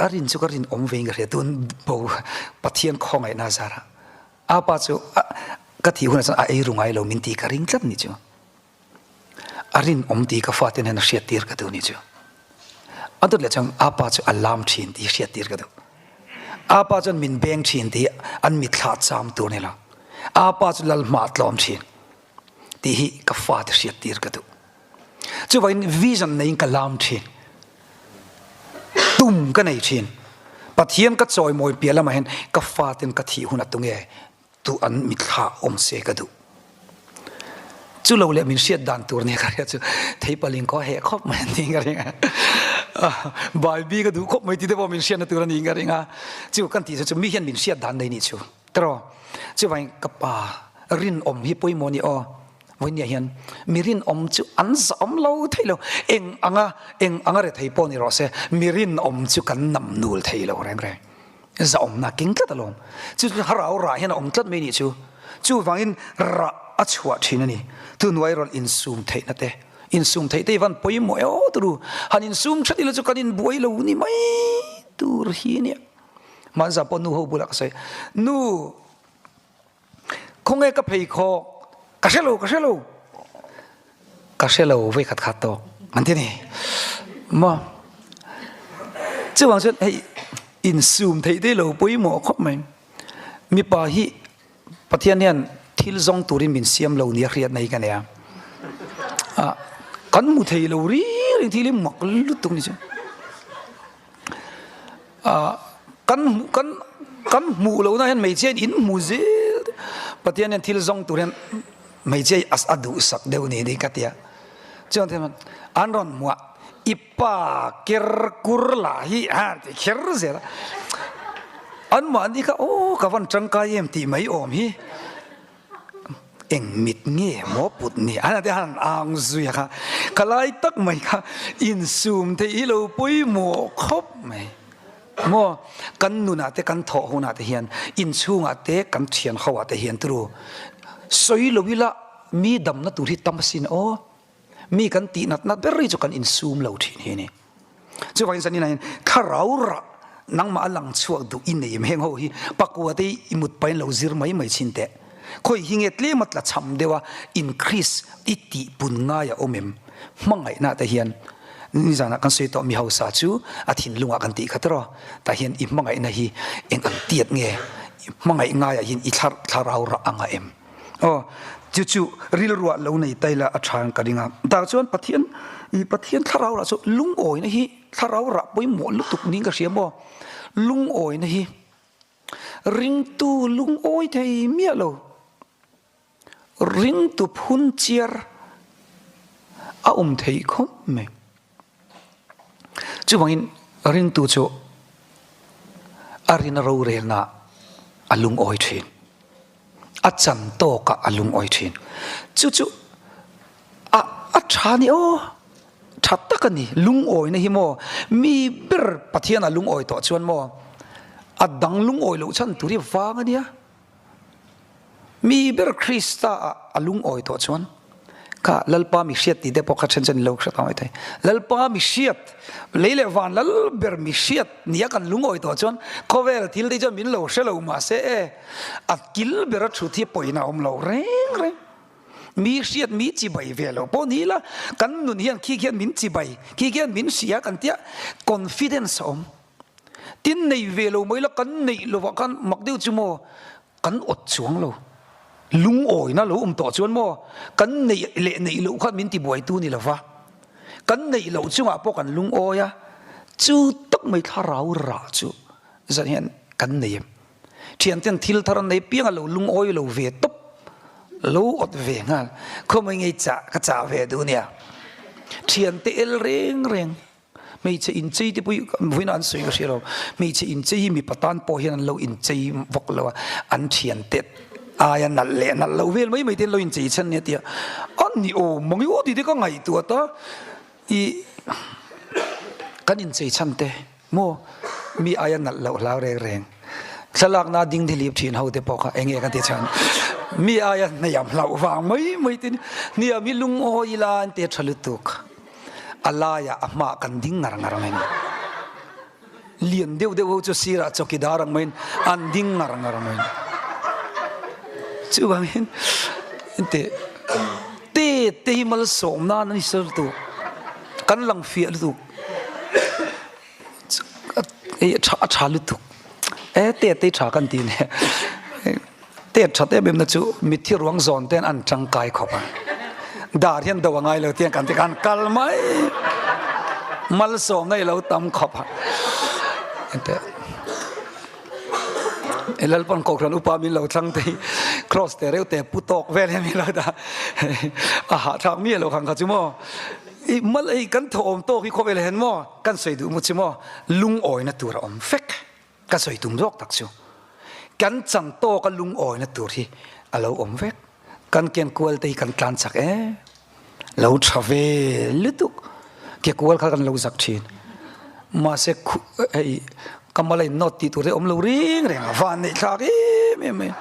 A rin chu ka rin awm vein ka hria tun bo Pathian khawngaihna zara a pa chu ka thih hunah chuan a ei ru ngai lo min tih ka ring tlat ni chu a rin awm tih ka fate hian a hriat tir ka duh ni chu a dawt leh chuan a pa chu a lam thin tih hriat tir ka duh a pa chuan min beng thin tih an mitthla cham tur ni lo a pa chu lal hma tlawm thin tih hi ka fate hriat tir ka duh Chuvangin vision neiin ka lam thin. Tum ka nei thin. Pathian ka chawimawi piah lamah hian ka faten ka thih hunah tunge tu an mitthla awm se ka duh. Chu lo leh min hriat dan tur nia ka hria chu theipaling khaw heh khawp mai an tiin ka ring a. Baibi ka duh khawp mai tih te pawh min hriatna tur a niin ka ring a. Chu kan tih chu chu mi hian min hriat dan nei nih chu. Tiraw? Chuvangin ka pa rinawm hi pawimawh a ni aw. Vawinia hian mi rinawm chu an zahawm lo thei lo. Eng anga eng anga rethei pawh ni rawh se, mi rinawm chu kan nam nul thei lo reng reng. Zahawmna a keng tlat alawm. Chu chu thlarau rah hian a awm tlat mai nih chu. Chuvangin rah a chhuah thin a ni. Thuhnuai rawn insum theihna te, insum theih te hi van pawimawh e aw turu. Han insum that ila chu kan inbuai lo ni mai tur hi nia. Hmanzah pawh nu ho bulah ka sawi, Nu! Khawnge ka pheikhawk? Ka hre lo, ka hre lo. Ka hre lo vei khat khat tawk an ti ni. Maw? Chuvang chuan hei insum theih te lo pawimawh khawp mai. Mipa hi Pathian hian thil zawng turin min siam lo nia hriatna hi ka nei a. Ah, kan hmu thei lo ri ring thil hi mak lutuk ni chu. Kan kan kan hmuh lohna hian hmeichhia in hmu zel Pathian hian thil zawng tur hian hmeichhia hi a duhsak deuh ni ni ka tia chuan thil an rawn hmuh a i pa ker kur lah hi a ti kher zel a an mahni kha aw ka van tangkai em tih mai awm hi. Eng mit nge maw put ni an te han ang zui a kha ka lai tak mai kha insum theih hi lo pawimawh khawp mai maw kan nunah te kan thawh hunah te hian inchhungah te kan thian ho ah te hian turu sawi lo ila mi damna tur hi tam asin aw Mi kan tih natna ber hi chu kan insum lo thin hi a ni. Chuvangin zanin ah hian thlarau rah nangmah a lang chhuak duh i nei em? Heng ho hi pakua te i mut pahin lo zir mai mai chin teh. Khawi hi nge tlem a tla cham deuh a increase i tih pun ngai a awm em? Hmangaihna te hian nizanah kan sawi tawh mi hausa chu a thinlungah kan tih kha tiraw? Tah hian i hmangaihna hi eng ang tiat nge? I hmangaih ngaiah hian i thlarau rah anga em? Aw, chu chu rilruah lo nei ta ila a tha ka ring a. Tah chuan Pathian, i Pathian thlarau rah chu lungawina hi thlarau rah pawimawh lutuk niin ka hria maw? Lungawina hi ringtu lungawi thei miah lo, ringtu phun chiar a awm thei khawp mai. Chuvangin ringtu chu a rina rorelna a lungawi thin. A chan tawkah a lungawi thin. Chu chu a a tha ni aw, tha tak a ni. Lungawina hi maw mi ber Pathian a lungawi tawh chuan maw a dang lungawi loh chhan tur hi vang a nia. Mi ber Krista ah a lungawi tawh chuan. Kha Lalpa mi hriat tih te pawh kha then chuan lo hre ta mai thei. Lalpa mi hriat, lei leh van lal ber mi hriat nia kan lungawi tawh chuan khawvel thil te chuan min lo hre lo mahse e, a kil bera thut hi pawina a awm lo reng reng. Mi hriat mi chibai ve lo pawh ni ila kan nun hian khi khian min chibai, khi khian min hria kan tia confidence a awm. Tin nei ve lo mai la kan neih lovah khan mak deuh chu maw kan awt chuang lo. Lungawina lo awm tawh chuan maw kan neih leh neih loh khan min tibuaitu ni lova kan neih loh chungah pawh kan lungawi a, chu tak mai thlarau rah chu zan hian kan nei em. Thianten thil thar an nei piang a lo lungawi lo ve tawp, lo awt ve nghal. Khawmai ngei chah ka chah ve duh nia. Thiante el reng reng. Hmeichhe inchei te pawh hi vawiin an sawi ka hria lo. Hmeichhe inchei hi mipa tan pawh hian an lo inchei vak lo a, an thiante aia nalh leh nalh lo vel mai mai te an lo inchei chhan nia tia a ni aw mang i aw tih te ka ngaihtuah ta i kan inchei chhan te maw mi aia nalh loh hlau reng reng thlalakna ding thlip thin ho te pawh kha eng nge kan ti chhan mi aia hniam hlauh vang mai mai te hniam hi lungawi ila an ti tha lutuk. A laiah a hmaah kan ding ngar ngar mai a ni. Lian deuh deuh ho chu sirah chawkidar ang maiin an ding ngar ngar mai a ni. Chuvangin te te te hi malsawm nan a ni sir lutuk. Kan lang fiah lutuk. A tha lutuk. E te te tha kan ti nia. Tet that em em na chu mitthi ruang zawn ten an tangkai khawp a. Dar hian do a ngai lo tiang kan ti khan kal mai. Malsawmna i lo tam khawp a. Ente e Lalpan Kohhran upa min lo thlang te hi cross te reuh te pu tawk vel hian min lo dah a hahthlak miah lo khang kha chu maw. I mal ei kan thawhawm tawk hi khawvel hen maw kan sawi duh mu chu maw lungawina tur a awm vek. Ka sawi tum zawk tak chu kan chan tawka lungawina tur hi a lo awm vek. Kan ken kual te hi kan tlan chak e, lo tha ve lutuk. Ke kual kha kan lo zak thin. Mahse hei ka mala in nawt tih tur te awm lo reng reng a, van neih thlak em em mai.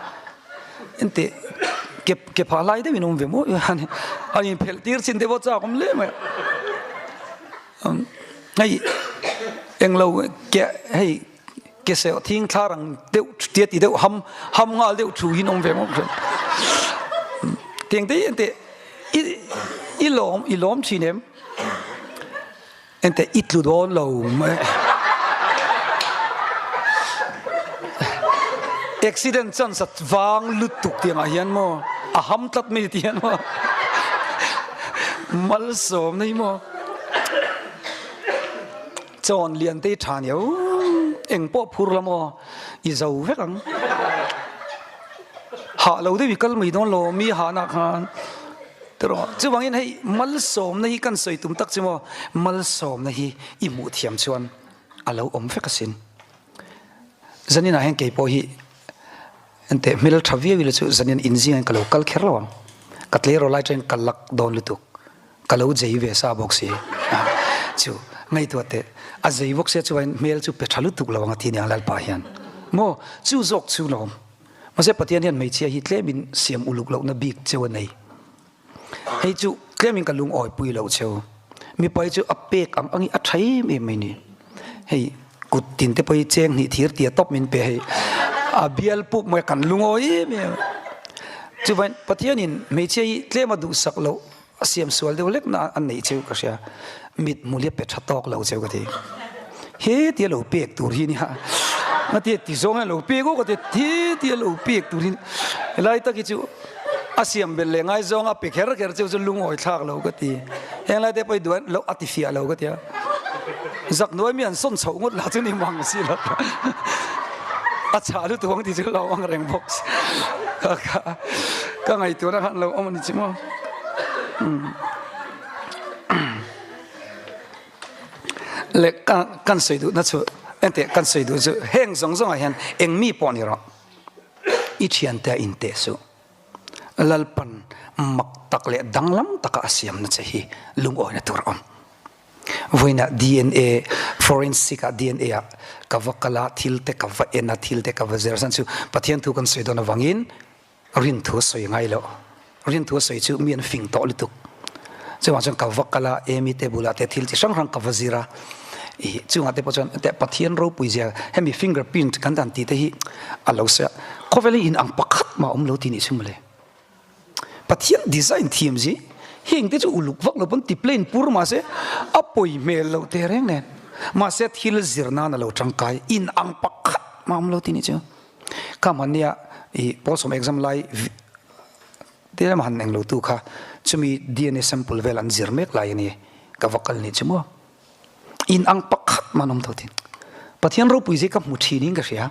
Engteh ke ke phah lai deuhin awm ve maw a inphelh tir chin te pawh chak awm hle mai. Hei englo ke hei ke seuh thing thlar ang deuh tia ti deuh ham ham nghal deuh thu hin awm ve ngawt thin. Tiang te ente i i lawm i lawm thin em? Ente i tlu dawn lo mai. Accident chance a vang lutuk tiangah hian maw a ham tlat mai ti hian maw malsawm na hi maw. Chawn lian te hi tha ni eng pawh phur la maw i zo vek ang. Hah lo deuh i kal mai dawn lo mi hahna khan tiraw chuvangin hei malsawmna hi kan sawi tum tak chu maw malsawmna hi i hmuh thiam chuan a lo awm vek asin. Zaninah hian kei pawh hi Enteh hmel tha viau ila chu zanin inzingah ka lo kal kher lo ang. Ka tleirawl lai chuan ka lak dawn lutuk. Ka lo zei ve sa bawk si. Chu ngaihtuah teh a zei bawk sia chuan hmel chu pe tha lutuk lo ang a ti aniang Lalpa hian. Maw chu zawk chu lawm. Mahse Pathian hian hmeichhia hi tlemin siam uluk lohna bik cheu a nei. Hei chu tlemin ka lungawi pui lo cheu. Mipa hi chu a pek ang ang hi a tha em em mai ni. Hei kut tin te pawh hi cheng hnih thir tia tawp min pe hei. A bial pup mai kan lungawi em em. Chuvain Pathianin hmeichhia hi tlem a duhsak loh a siam sual deuh hlek na a neih cheu ka hria. Mit hmul hi a pe tha tawk lo cheu ka ti. He tia lo pek tur hi nia. Nga tia ti zawng hian lo pek aw ka ti he tia lo pek tur hi helai tak hi chu a siam belh leh ngai zawng a pe kher kher cheu chu lungawi thlak lo ka ti. Heng lai te pawh hi duan lo a ti fiah lo ka ti a. Zak nuai mi an sawn chhoh ngawt lah chu ni mang si lo. A chhah lutuk ang ti chu lo ang reng bawk si. Ka ka ka ngaihtuahna khan lo awm a ni chi maw. Le kan sawi duhna chu enteh kan sawi duh chu heng zawng zawngah hian eng mi pawh ni rawh i thiante a inteh suh. Lalpan mak tak leh danglam taka a siamna che hi lungawina tur a awm. Vawiinah DNA forensic ah DNA ah ka va kal a thil te ka va en a thil te ka va zir a chu Pathian thu kan sawi dawn avangin Rinthu a sawi ngai loh. Rinthu a sawi chu mi an fing tawh lutuk. Chuvang chuan ka va kal a, Amy te bulah te thil chi hrang hrang ka va zir a. Ih chungah te pawh chuan teh Pathian ropui zia hemi finger print kan dan tih te hi a lo sawi a. Khawvel hi in ang pakhat mah a awm lo tih nih chu mawle. Pathian design thiam zi heng te chu uluk vak lo pawn ti plain pur mahse a pawi hmel loh teh reng nen. Mahse thil zir nan a lo tangkai in ang pakhat mah a awm lo tih nih chu. Kha hmannia ih Pawl sawm exam lai te lam han englo tu kha chumi DNA sample vel an zir mek lai a ni ka va kal nih chu maw. In ang pakhat man awm tho thin. Pathian ropui zia ka hmu thin in ka hria.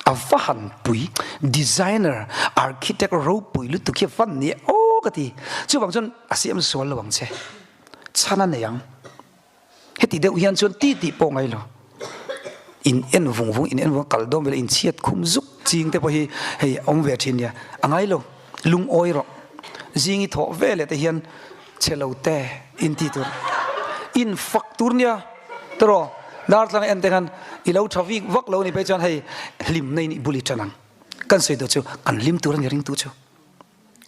A va han pui designer architect ropui lutuk hi a van ni aw ka ti. Chuvang chuan a siam sual lo ang che. Chhan a nei ang. Heti deuh hian chuan ti tih pawh ngai lo. In en vung vung in en vung kal dawn vela in chhiat khum zuk ching te pawh hi hei awm ve thin nia. A ngai lo. Lungawi rawh. Zing i thawh ve leh te hian Chhe lo te in ti tur in fak tur nia tawraw dartlang en te khan i lo tha vik vak lo ni phei chuan hei hlimna in i bul i tan ang kan sawi tur chu kan hlim tur a ni ringtu chu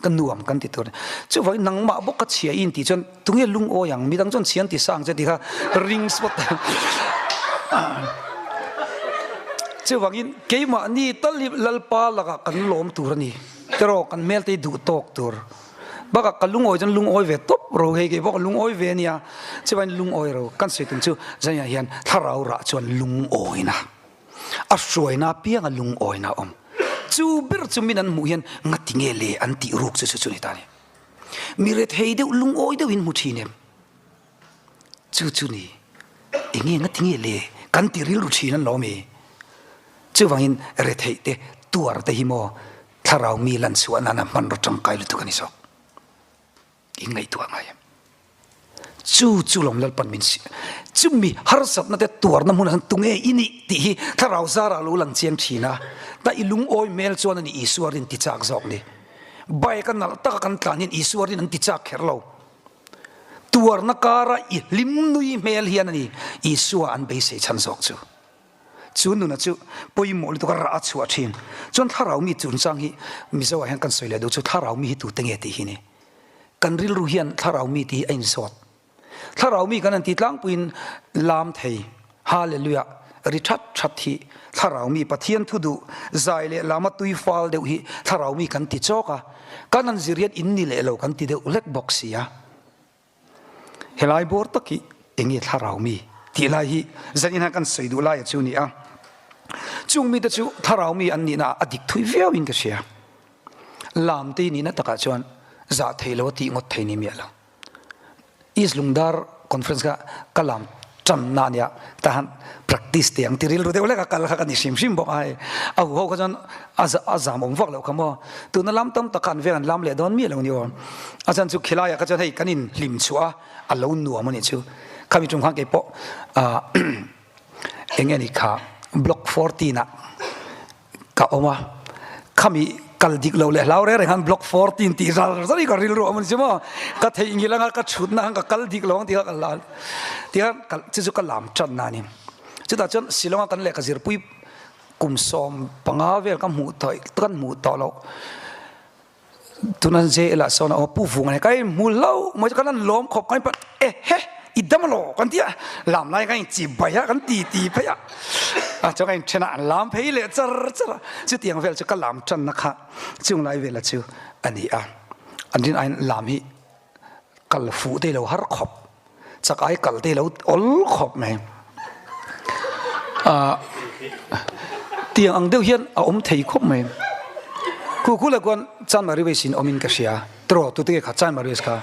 ka nuam kan ti tur chuvangin nangmah bawk ka chhia i in tih chuan tunge lungawi ang midang chuan chhia an ti sa ang che tih kha ring spot chuvangin keimahni tal hi Lalpa lakah kan lawm tur a ni tawraw kan hmel te hi duh tawk tur. Bakah ka lungawi chuan lungawi ve tawp ro hei kei pawh ka lungawi ve ania chuvain lungawi ro kan sawi tum chu zaniah hian thlarau rah chuan lungawina a hruaina apianga lungawina a awm chu ber chu min an hmuh hian ngati nge le an tih ruk chu chu chu ni ta ni mi rethei deuh lungawi deuhin hmu thin em chu chu ni enge ngati nge le kan ti rilru thin an lo mi chuvangin retheih te tuar te hi maw Thlarau mi lan chhuah nana hmanraw tangkai lutuk a ni zawk. In ngaihtuah ngai em? Chu chu lawm Lalpan min si. Chumi harsatna te tuarna hmunah hian tunge i nih tih hi thlarau zarah lo lang chiang thin a. Ta i lungawi hmel chuan a ni Isua rin ti chak zawk ni. Bike a nalh taka kan tlan hian Isua rin an ti chak kher lo. Tuarna kara i hlim nui hmel hian a ni Isua an beisei chhan zawk chu. Chu nuna chu pawimawh lutuk a rah a chhuah thin. Chuan thlarau mi chungchang hi Mizo ah hian kan sawi leh duh chu thlarau mi hi tute nge tih hi ni. Kan rilru hian thlarau mi tih hi a inzawt. Thlarau mi kan han ti tlangpuiin lam thei, Hallelujah, ri that that hi thlarau mi Pathian thu duh zai leh lama tui fal deuh hi thlarau mi kan ti chawk a. Kan han zir hian in ni leh lo kan ti deuh hlek bawk si a. Helai bawr tak hi enge thlarau mi tih lai hi zanin hian kan sawi duh laia chu a ni a. Chung mite chu thlarau mi an nihna ah a dik thui viau in ka hria. Lam te nihna takah chuan zah thei lo a tih ngawt thei ni miah lo. East Lungdar Conference kha ka lam tanna a nia, tahan practice teh ang ti rilru deuh hlek a kal kha ka ni hrim hrim bawk a hei. A huho kha chuan a zam awm vak loh kha maw. Tuna lam tam tak kha an veng an lam leh dawn miah lo ni aw. A chhan chu khilaiah kha chuan hei kan in hlim chhuah a, a lo nuam a nih chu. Khami tum khan kei pawh eng nge ni kha block 14 ah ka awm a, khami kal dik lo leh hlau reng reng khan block 14 tih zal zal hi ka rilru a awm a ni chu maw. Ka theihnghilh anga ka chhutna khan ka kal dik lo ang tih kha ka la ti khan chu chu ka lam tanna a ni. Chutah chuan Shillong a kan lehkha zirpui kum 15 vel ka hmuh tawh kan hmuh tawh loh. Tuna jail ah sawn a awm a, Pu Vunga nen ka inhmu hlauh mai chu kan han lawm khawp kan inpalh e he i dam alaw kan ti a, lam lai kan inchi bai a kan ti ti phei a, a chuan kan inthen a an lam phei leh char char a, chutiang vel chu ka lam tanna kha chung lai vela chu a ni a, an rin aiin lam hi kal fuh te lo har khawp. Chak ai kal te lo awl khawp mai. Ah, tiang ang deuh hian a awm thei khawp mai. Khu khu la kuan Chanmari Ways in awmin ka hria. Tro tu te kha Chanmari Ways kha.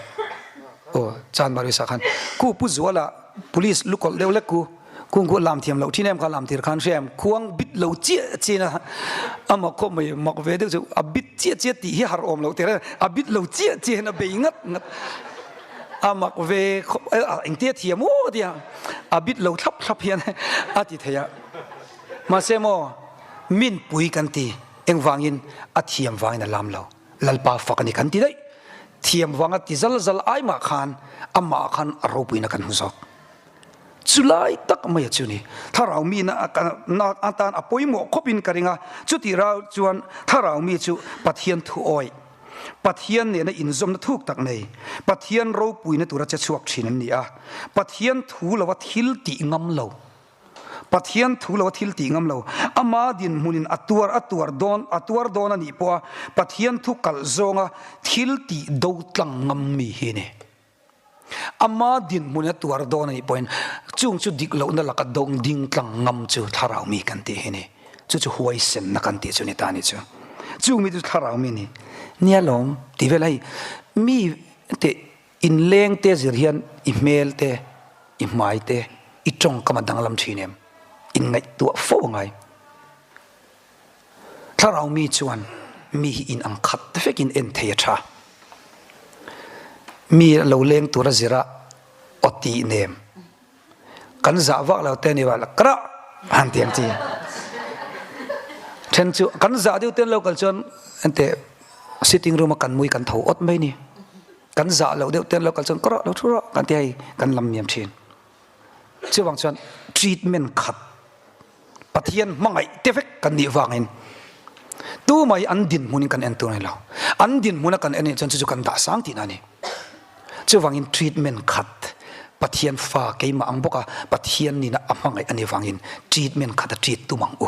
Aw, Chanmari Ways ah khan. Khu Pu Zuala police lukawlh deuh lek ku. Kung khu lam thiam loh thin em kha lam tir khan hria em. Khuang bit lo chiah chiah in a a mak khawp mai. Mak ve deuh chu a bit chiah chiah tih hi har awm loh tir a. A bit lo chiah chiah hian a bei ngat ngat. A mak ve khawp a engtia thiam aw tia a bit lo thlap thlap hian a ti thei a. Mahse maw min pui kan ti engvangin a thiam vangin a lam lo. Lalpa fak a ni kan ti daih. Thiam vanga ti zal zal ai mah khan amah khan a ropuina kan hmu zawk. Chulai tak mai a chu ni. Thlarau mi na atan a pawimawh khawpin ka ring a, chutih rau chuan thlarau mi chu Pathian thu awih. Pathian nena inzawmna thuk tak nei, Pathian ropuina tura che chhuak thin an ni a. Pathian thu lova thil tih ngam lo, Pathian thu lova thil tih ngam lo, ama dinhmunin a tuar a tuar dawn a tuar dawn a nih pawha Pathian thu kalh zawnga thil tih do tlang ngam mi hi a ni. Ama dinhmun a tuar dawn a nih pawhin chung chu dik lohna laka dawng ding tlang ngam chu thlarau mi kan tih hi ni. Chu chu huaisenna kan tih chu ni ta ni chu. Chung mi chu thlarau mi ni. Nia lawm tih vel hei mi te inleng te zir hian i hmel te i hmai te i tawngkam a danglam thin em? Inngaihtuah fo a ngai. Thlarau mi chuan mi hi in ang khat vekin en thei a tha. Mi a lo leng tur a zir a, aw tih nem. Kan zah vak lo te ni va, Kara! Han ti ang chi. Then chu kan zah deuh ten lo kal chuan ente sitting room a kan mui kan tho awt mai ni. Kan zah loh deuh ten lo kal chuan Kara lo thu rawh kan ti hei kan lam niam thin. Chuvang chuan treatment khat Pathian hmangaih te vek kan nih vangin tumai an dinhmunin kan en tur a ni lo. An dinhmuna kan en nih chuan chu chu kan dah sang tihna a ni. Chuvangin treatment khat Pathian fa keimah ang bawka Pathian nina a hmangaih a nih vangin treatment khat a treat tum ang u.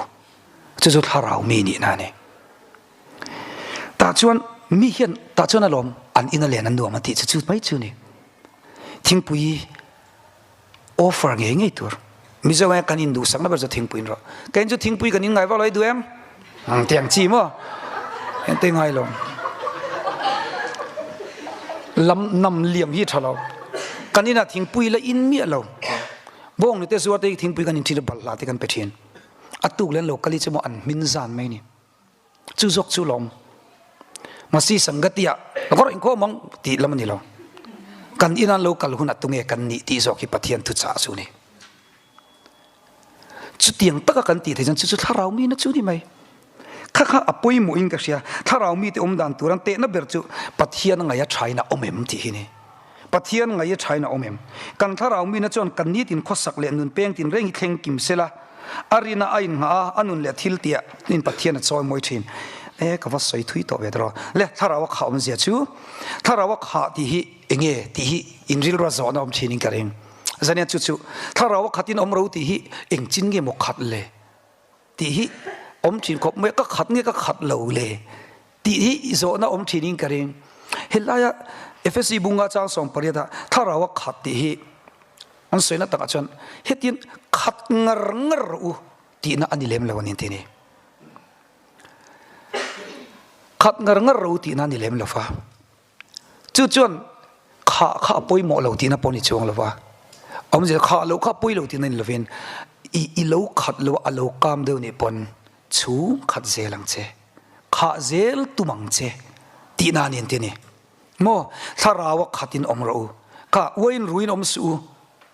Chu chu thlarau mi nihna a ni. Tah chuan mi hian tah chuan alawm an ina len an nuam a tih chu chu mai chu a ni. Thingpui Offer ngei ngei tur. Mizo nge kan induhsakna ber chu thingpui in rawh. Kei chu thingpui kan in ngai vak lo i duh em? Ang tiang chi maw? Ente ngai lo. Lam nam liam hi tha lo. Kan inah thingpui la in miah lo. Bawng ni te zuar te thingpui kan in thin a balhla te kan pe thin. A tuk len lo kali chu maw an hmin zan mai ni. Chu zawk chu lawm. Masi Sangati ah ka rawh inkhawm ang tih lam a ni lo. Kan ina lo kal hunah tunge kan nih tih zawk hi Pathian thuchah chu a ni. Chutiang taka kan tih theih chuan chu chu thlarau mihna chu a ni mai. Kha kha a pawimawhin ka hria. Thlarau mite awm dan tur an tehna ber chu Pathian ngaia thain a awm em tih hi a ni. Pathian ngaia thain a awm em? Kan thlarau mihna chuan kan nitin khawsak leh nun peng tinreng hi thleng kim sela, A rina a innghah a, a nun leh thil tih ah in Pathian a chawi mawi thin. E, ka va sawi thui tawh ve tawh. Le, thlarau a khah awmzia chu, thlarau a khah tih hi enge tih hi in rilru a zawhna awm thin in ka ring. Zania chu chu, thlarau a khat in awm ro tih hi eng chin nge maw khat le tih hi awm thin khawp mai a, ka khat nge ka khat lo le tih hi zawhna awm thin in ka ring. Helaia Efesi bunga chang 18 ah thlarau a khat tih hi An sawina takah chuan hetian khat ngar ngar rawh u tihna a ni lem lo a ni an ti a ni. Khat ngar ngar rawh u tihna a ni lem lo va. Chu chuan khah kha a pawimawh lo tihna pawh a ni chuang lo va. Awmzia khah loh kha a pawi lo tihna a ni lovin i i lo khat lo a, a lo kam deuh nih pawn chhung khat zel ang che, khah zel tum ang che tihna a ni an ti a ni. Maw, thlarau a khat in awm rawh u. Kha, uaiin ruiin awm suh u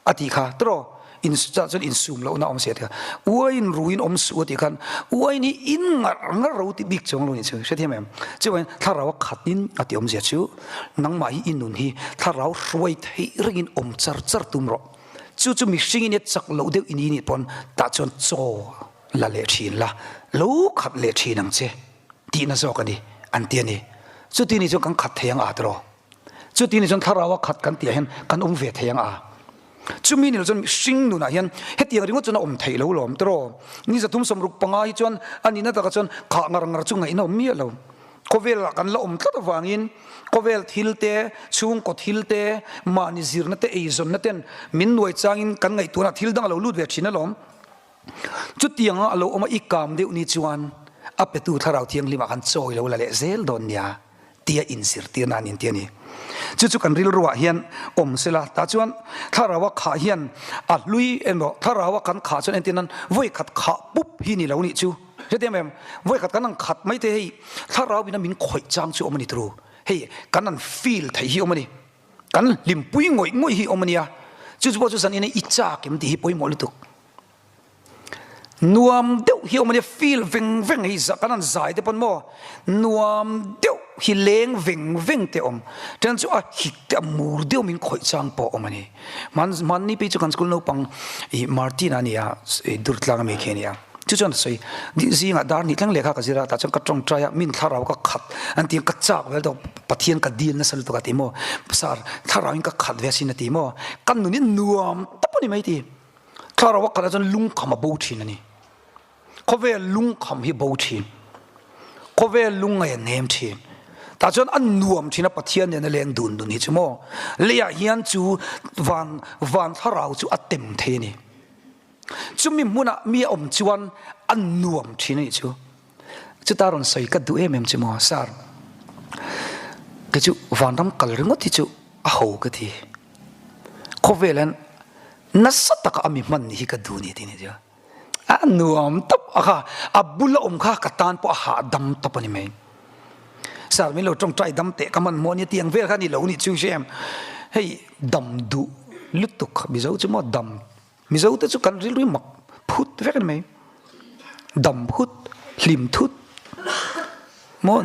a tih kha, tiraw? In chah chuan insum lohna awm si a ti kha. Uaiin ruiin awm suh u a tih khan, uaiin hi in ngar ngar ro tih bik chuang lo nih chu, hrethiam em? Chuvangin thlarau a khat in a tih awmzia chu, nangmah hi i nun hi thlarau hruai theih rengin awm char char tum rawh. Chu chu mihringin i chak loh deuh i ni nih pawn tah chuan chaw la leh thin la, lo khat leh thin ang che. Tihna zawk a ni, an ti a ni. Chuti ni chuan kan khat thei ang a tiraw? Chuti ni chuan thlarau a khat kan tihah hian kan awm ve thei ang a. Chumi ni lo chuan mihring nunah hian hetiang ringawt chuan a awm theih lo lawm tiraw? Ni 365 hi chuan a nihna takah chuan khah ngar ngar chu ngaihna awm miah lo. Khawvelah kan la awm tlat avangin khawvel thil te, chhungkaw thil te, mahni zirna te, eizawnna ten min nuai changin kan ngaihtuahna thil dang a lo lut ve thin alawm. Chutianga a lo awm a i kam deuh ni chuan a petu Thlarau Thianghlimah khan chawi lo la leh zel dawn nia tia inzirtirna an inti a ni. Chu chu kan rilruah hian awm sela, tah chuan Thlaraua khah hian a hlui emaw Thlaraua kan khah chuan entir nan vawi khat khah pup hi ni lo nih chu. Hetiang em? Vawi khat kan ang khat mai te hei Thlarau ina min khawih chang chu awm a ni turu. Hei kan an feel theih hi awm a ni. Kan hlimpui ngawih ngawih hi awm a nia. Chu chu pawh chu zanin i chak em tih hi pawimawh lutuk. Nuam deuh hi awm a nia, feel veng veng hi kan han zai te pawn maw nuam deuh hi leng veng veng te awm. Then chu a hik te a mur deuh min khawih chang pawh awm a ni. Hmanni phei chu kan school naupang i Martin a nia, Durtlang ami khi a nia. Chu chuan a sawi, Zingah dar hnih thleng lehkha ka zir a, tah chuan ka tawngtai a, min thlarau ka khat an ti a, ka chak vel tawk, Pathian ka dil nasa lutuk a ti maw, Sir, thlarauin ka khat ve asin a ti maw, ka nun hi nuam tawp a ni mai ti. Thlarau a khat ah chuan lungkham a bo thin a ni. Khawvel lungkham hi bo thin. Khawvel lungngai a nem thin. Tah chuan a nuam thin a Pathian nena leng dun dun hi chu maw. Leiah hian chu van van thlarau chu a tem thei a ni. Chumi hmunah mi a awm chuan a nuam thin a nih chu. Chuta rawn sawi ka duh em em chu maw Sir. Kei chu vanram kal ringawt hi chu a ho ka ti. Khawvel hian nasa taka a mi hman nih hi ka duh ni ti ni chu. A nuam tawp a kha, a bula awm kha ka tan pawh a hahdam tawp a ni mai. Sir min lo tawngtai dam teh ka hmanhmawh ania tih ang vel kha ni lo nih chu hre em. Hei dam duh lutuk Mizo chu maw dam Mizo te chu kan rilru mak phut vek a ni mai. Dam phut, hlim thut maw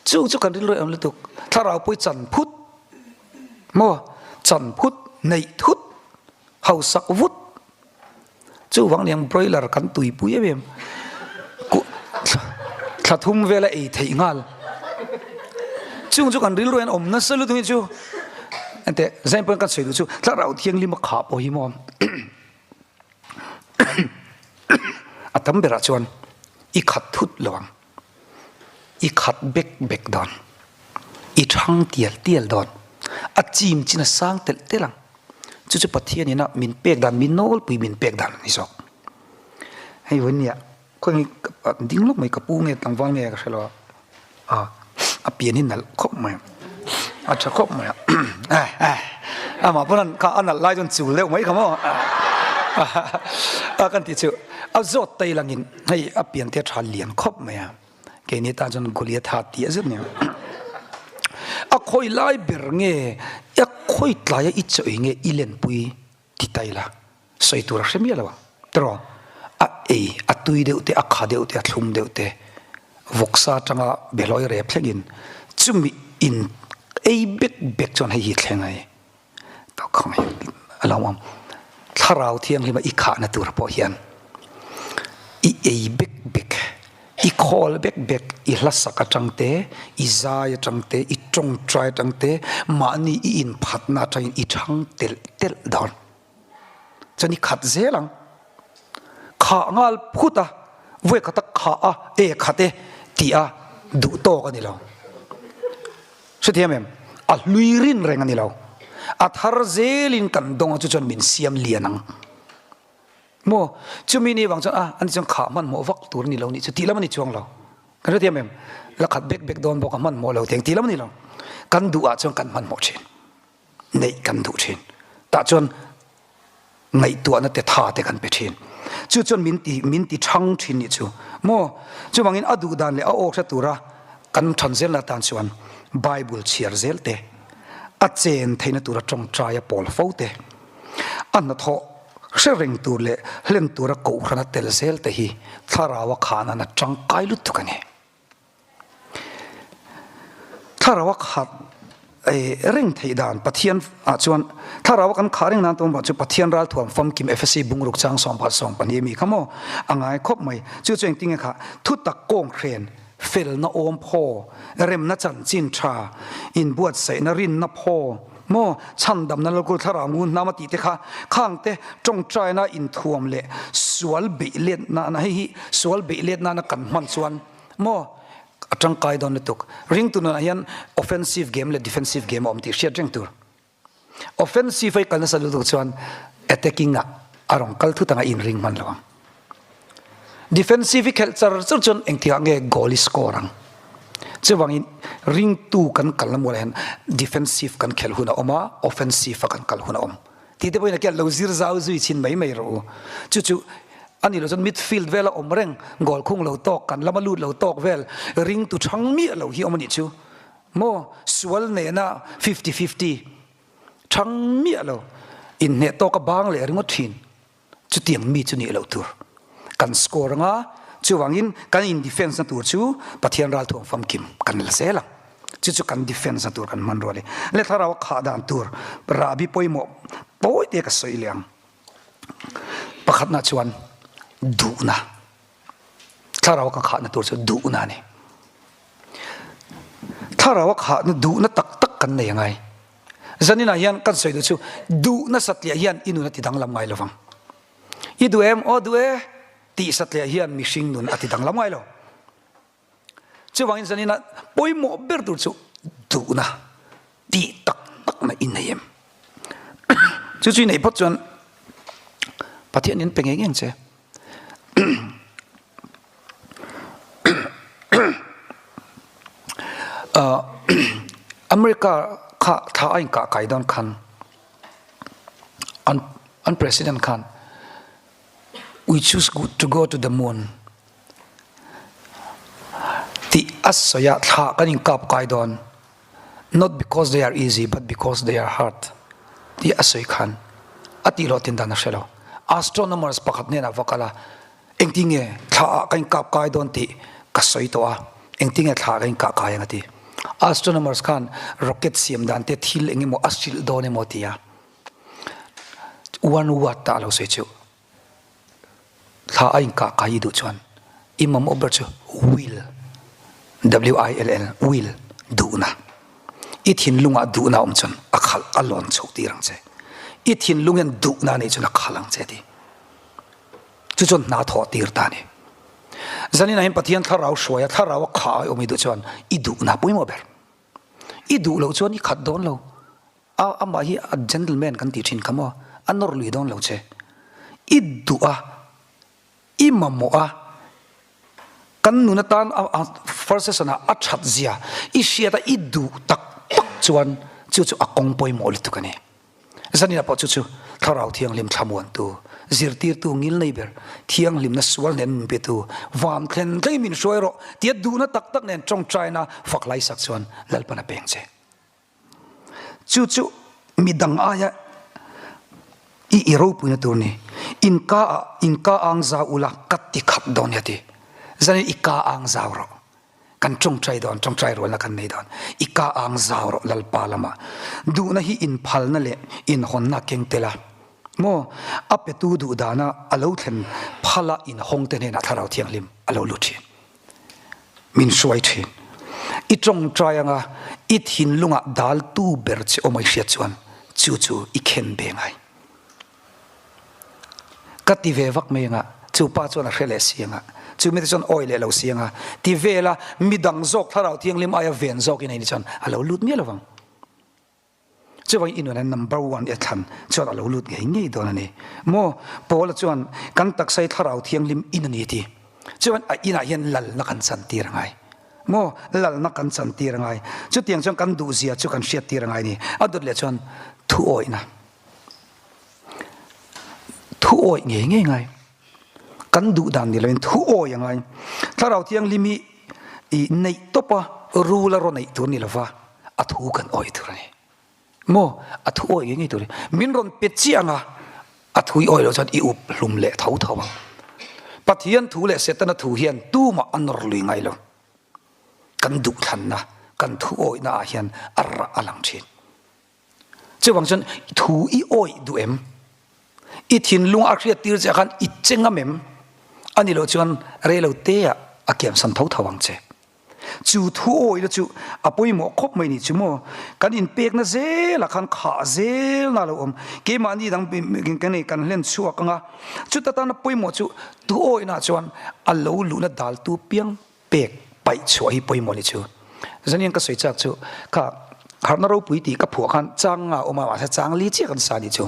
chu chu kan rilru em lutuk. Thlarau pawh hi chan phut maw chan phut neih thut hausak vut Chuvang niang broiler kan tuipui em em. Thla thum vela ei theih nghal. Chung chu kan rilru hian awm nasa lutuk hi chu. Enteh, zain pawhin kan sawi duh chu thlarau thianghlim a khah pawh hi maw. A tam berah chuan i khat thut lo ang. I khat bek bek dawn. I thang tial tial dawn. A chim chin a sang telh telh ang. Chu chu Pathian ina min pek dan, min nawlpui min pek dan a ni zawk. Hei vawiin nia, khawi ding lawk mai ka pu nge tlangval nge ka hre lo a, a pian hi nalh khawp mai a, a tha khawp mai a, amah pawn an kha a nalh lai chuan chul deuh mai kha maw a kan tih chu a zawt tai langin hei a pian te a tha lian khawp mai a. Keini tan chuan Goliatha tih a zet nia. A khawi lai ber nge a khawi tlaia i chaw ei nge i lenpui ti ta ila sawi tur a hre miah lo ang tiraw? A ei a tui deuh te, a kha deuh te, a thlum deuh te, vawksa atanga behlawi rep thlengin chumi in ei bek bek chuan hei hi thleng a ni. A lo awm. Thlarau thianghlima i khahna tur pawh hian i ei bek bek, i khawl bek bek, i hlasak atang te, i zai atang te, i tawngtai atang te, mahni i inphatna atangin i thang telh telh dawn. Chuan i khat zel ang. Khah nghal phut a, vawi khat a khah a, e khat e tih a duh tawk a ni lo. Hrethiam em? A hlui rin reng a ni lo. A thar zelin kan dawng a chu chuan min siam lian ang. Maw? Chumi ni vang chuan a ani chuan khah hmanhmawh vak tur a ni lo nih chu tih lam a ni chuang lo. Kan hrethiam em? La khat bek bek dawn bawk a hmanhmawh lo teng tih lam a ni lo. Kan duh ah chuan kan hmanhmawh thin. Neih kan duh thin. Tah chuan ngaihtuahna te tha te kan pe thin. Chu chuan min ti min ti thang thin nih chu maw? Chuvangin a duh dan leh a awk hre tura kan than zelna atan chuan Bible chhiar zel te, a chen theihna tura tawngtai a pawl fo te, a hnathawh hre reng tur leh hlen tura kohhrana tel zel te hi thlarau a khahnan a tangkai lutuk a ni. Thlarau a khat reng theih dan Pathian ah chuan thlarau a kan khah reng nan tum chu Pathian ralthuam famkim Efesi bungruk chang sawmphat sawmpahnih ami kha maw a ngai khawp mai chu chu engtinge kha thutak kawng hren felna awm phaw remna chanchin tha inbuatsaihna rinna phaw maw chhandamna lalkul thlarau ngun hnam a tih te kha khang te tawngtaina inthuam leh sual beih let nana hei hi sual beih let nana kan hman chuan Maw? A tangkai dawn lutuk. Ringtu nunah hian offensive game leh defensive game a awm tih hriat reng tur. Offensive a i kal nasa lutuk chuan attacking ah a rawn kal thut anga i inring hman lo ang. Defensive i khelh char char chuan engtikah nge goal i score ang. Chuvangin ringtu kan kalna mualah hian defensive kan khelh hun a awm a, offensive a kan kal hun a awm. Tih te pawhin a kian lo zir zau zui chhin mai mai rawh u. Chu chu a ni lo chuan midfield vela awm reng, goal khung lo tawk, kan lama lut lo tawk vel, ring tu chhang miah lo hi awm a nih chu. Maw sual nena fifty fifty chhang miah lo, inhneh tawka bang leh ringawt thin. Chutiang mi chu nih loh tur. Kan score anga, chuvangin kan in defence na tur chu Pathian ralthuam famkim kan la zel ang. Chu chu kan defence na tur kan hman rual i. Le thlarau a khah dan tur rahbi pawimawh tawi te ka sawi leh ang. Pakhatna chuan. Duhna. Thlarau kan khahna tur chu duhna a ni. Thlarau a khahna duhna tak tak kan nei angai. Zaninah hian kan sawi duh chu duhna satliah hian i nun a ti danglam ngai lovang. I duh em? Aw duh e tih satliah hian mihring nun a ti danglam ngai lo. Chuvangin zanina pawimawh ber tur chu duhna tih tak takna i nei em? Chu chu i neih phawt chuan Pathian in pe ngei ngei ang che. America kha thla a inkah kai dawn khan an an president khan we choose to go to the moon Tih a sawi a, thlah kan inkap kai dawn, not because they are easy but because they are hard tih a sawi khan a tih loh tin dan a hre lo. Astronomers pakhat hnenah va kal a, engtin nge thlah ah kan inkap kai dawn tih ka sawi tawh a, engtin nge thlah ah kan inkah kai ang a ti. Astronomers khan rocket siam dan te thil eng emaw a hrilh dawn emaw a ti a, one word ah a lo sawi chu. Thla a inkah kai i duh chuan i mamawh ber chu will, W-I-L-L, will, duhna. I thinlungah duhna a awm chuan a khalh, a lawn chhoh tir ang che. I thinlung hian duhna a neih chuan a khalh ang che a ti. Chu chuan hna thawh tir ta a ni. Zaninah hian Pathian thlarau hruaia thlarau a khah a awm i duh chuan i duhna a pawimawh ber. I duh loh chuan i khat dawn lo. A amah hi a gentleman kan tih thin kha maw, a nawr lui dawn lo che. I duh a, i mamawh a, kan nun atan a first session ah a that zia i hriat a i duh tak tak chuan chu chu a kawng pawimawh lutuk a ni. Zaninah pawh chu chu Thlarau Thianghlim thlamuantu, zirtirtu ngil nei ber, thianghlimna sual nen min petu, van thlen thleng min hruai rawh tia duhna tak tak nen tawngtaina fak laisak chuan Lalpan a peng che. Chu chu midang aia i i ropuina tur ni. In ka ah in ka ang zau ula ka ti khat dawn nia ti. Zanin i ka ang zau rawh. Kan tawngtai dawn, tawngtai rualna kan nei dawn. I ka ang zau rawh Lalpa lamah. Duhna hi inphalna leh inhawnna keng tel a. Maw? A petu duh dana a lo thlen phala inhawngte hnenah Thlarau Thianghlim a lo lut thin. Min hruai thin. I tawngtai anga i thinlungah daltu ber che awm a i hriat chuan chu chu i khen ve ngai. Ka ti ve vak mai anga chu pa chuan a hre leh si anga chu mite chuan awi leh lo si anga ti vela midang zawk Thlarau Thianghlim aia ven zawkin a ni chuan a lo lut miah lovang. Chuvangin i nuna number one i thlan chuan a lo lut ngei ngei dawn a ni. Maw? Paula chuan kan taksa hi Thlarau Thianghlim in a ni a ti. Chuan a inah hian lalna kan chantir a ngai. Maw? Lalna kan chantir a ngai. Chutiang chuan kan duhzia chu kan hriattir a ngai a ni. A dawt leh chuan thuawihna. Thuawih ngei ngei ngai. Kan duh dan ni loin thuawih a ngai. Thlarau Thianghlim hi i neih tawpa rul a rawn neih tur ni lova a thu kan awih tur a ni. Maw? A thu awih ngei ngei tur a ni. Min rawn pe chiah anga a thu i awih loh chuan i up hlum leh tho tho ang. Pathian thu leh Setana thu hian tumah a nawr lui ngai lo. Kan duhthlanna, kan thu awihna ah hian a rah a lang thin. Chuvang chuan thu i awih duh em? I thinlung a hriat tir che ah khan i che ngam em? A ni loh chuan rei lo te ah a kiamsan tho tho ang che. Chu thu awihna chu a pawimawh khawp mai ni chu maw? Kan inpekna zelah khan khah zelna a lo awm. Keimahni dang kan hlen chhuak ang a, chuta tana pawimawh chu thu awihna chuan a lo luhna daltu piang pek paih chhuah hi pawimawh ni chu. Zanian ka sawi chak chu kha harhna ropui tih ka phuah khan chang nga a awm a, mahse chang li chiah kan sa ni chu.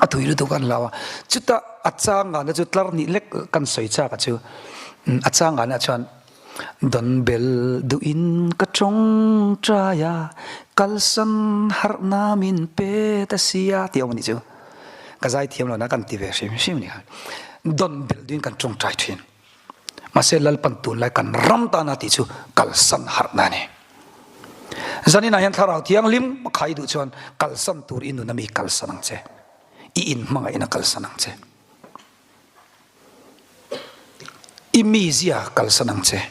A tui lutuk an hlau a, chuta a chang ngana chu tlar hnih lek kan sawi chak a chu a chang ngana chuan Don bel duhin ka tawngtai a, kalsan harhna min pe ta sia tih a awm a nih chu. Ka zaithiam lo na kan ti ve hrim hrim a ni kha. Don bel duhin kan tawngtai thin. Mahse Lalpan tunlai kan ram tana tih chu kalsan harhna a ni. Zaninah hian Thlarau Thianghlim khai duh chuan kalsan tur i nun ami kalsan ang che. I inhmangaihna kalsan ang che. I mizia kalsan ang che.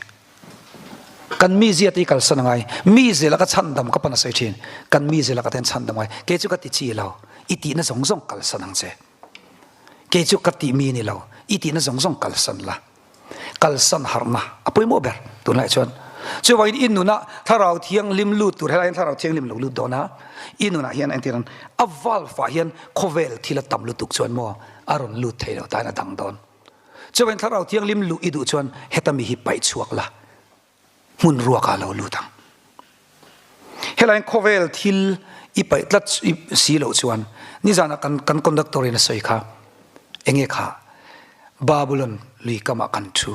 Kan mizia te hi kalsan angai. Mize laka chhandam ka pan a sawi thin. Kan mize laka te hian chhandam angai. Kei chu ka ti chi lo. I tihna zawng zawng kalsan ang che. Kei chu ka tih mi ni lo. I tihna zawng zawng kalsan la. Kalsan harhna a pawimawh ber tunlaiah chuan. Chuvangin i nunah Thlarau Thianghlim lut tur helaiah hian Thlarau Thianghlim lo lut dawn a, i nunah hian entir an a valve ah hian khawvel thil a tam lutuk chuan maw a rawn lut thei lo tain a dang dawn. Chuvangin Thlarau Thianghlim luh i duh chuan heta mi hi paih chhuak la. hmun ruak ah lo lut ang. Helaiin khawvel thil i paih tlat si loh chuan nizanah kan kan conductor in a sawi kha enge kha Babylon lui kamah kan thu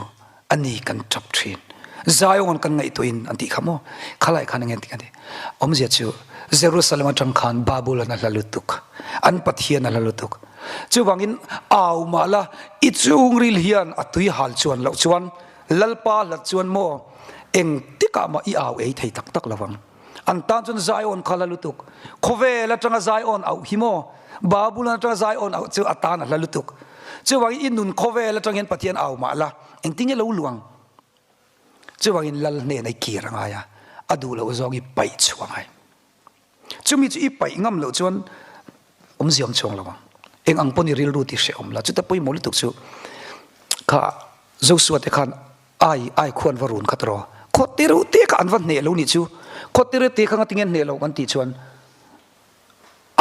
a ni kan tap thin Zion kan ngaihtuah in an tih kha maw khalai khan enge an tih awmzia chu Jerusalem atang khan Babylon a hla lutuk an Pathian a hla lutuk chuvangin au mah la i chhungril hian a tui hal chuan loh chuan Lalpa hlat chuan maw engtikah mah i au ei thei tak tak lo vang. An tan chuan Zion kha hla lutuk. Khawvel atanga Zion auh hi maw Babulon atanga Zion auh chu a tan a hla lutuk. Chuvangin i nun khawvel atang hian Pathian au mah la engtinge lo luang. Chuvangin Lal hnena i kir a ngai a, a duh loh zawng i paih chhuah a ngai. Chumi chu i paih ngam loh chuan awmzia awm chhuang lo ang. Eng ang pawn i rilru tih hrehawm la. Chuta pawimawh lutuk chu kha Joshua te khan ai ai khuan va run khat rawh. Khaw te reuh te kha an va hneh lo nih chu. Khaw te reuh te kha ngatinge an hneh lo kan tih chuan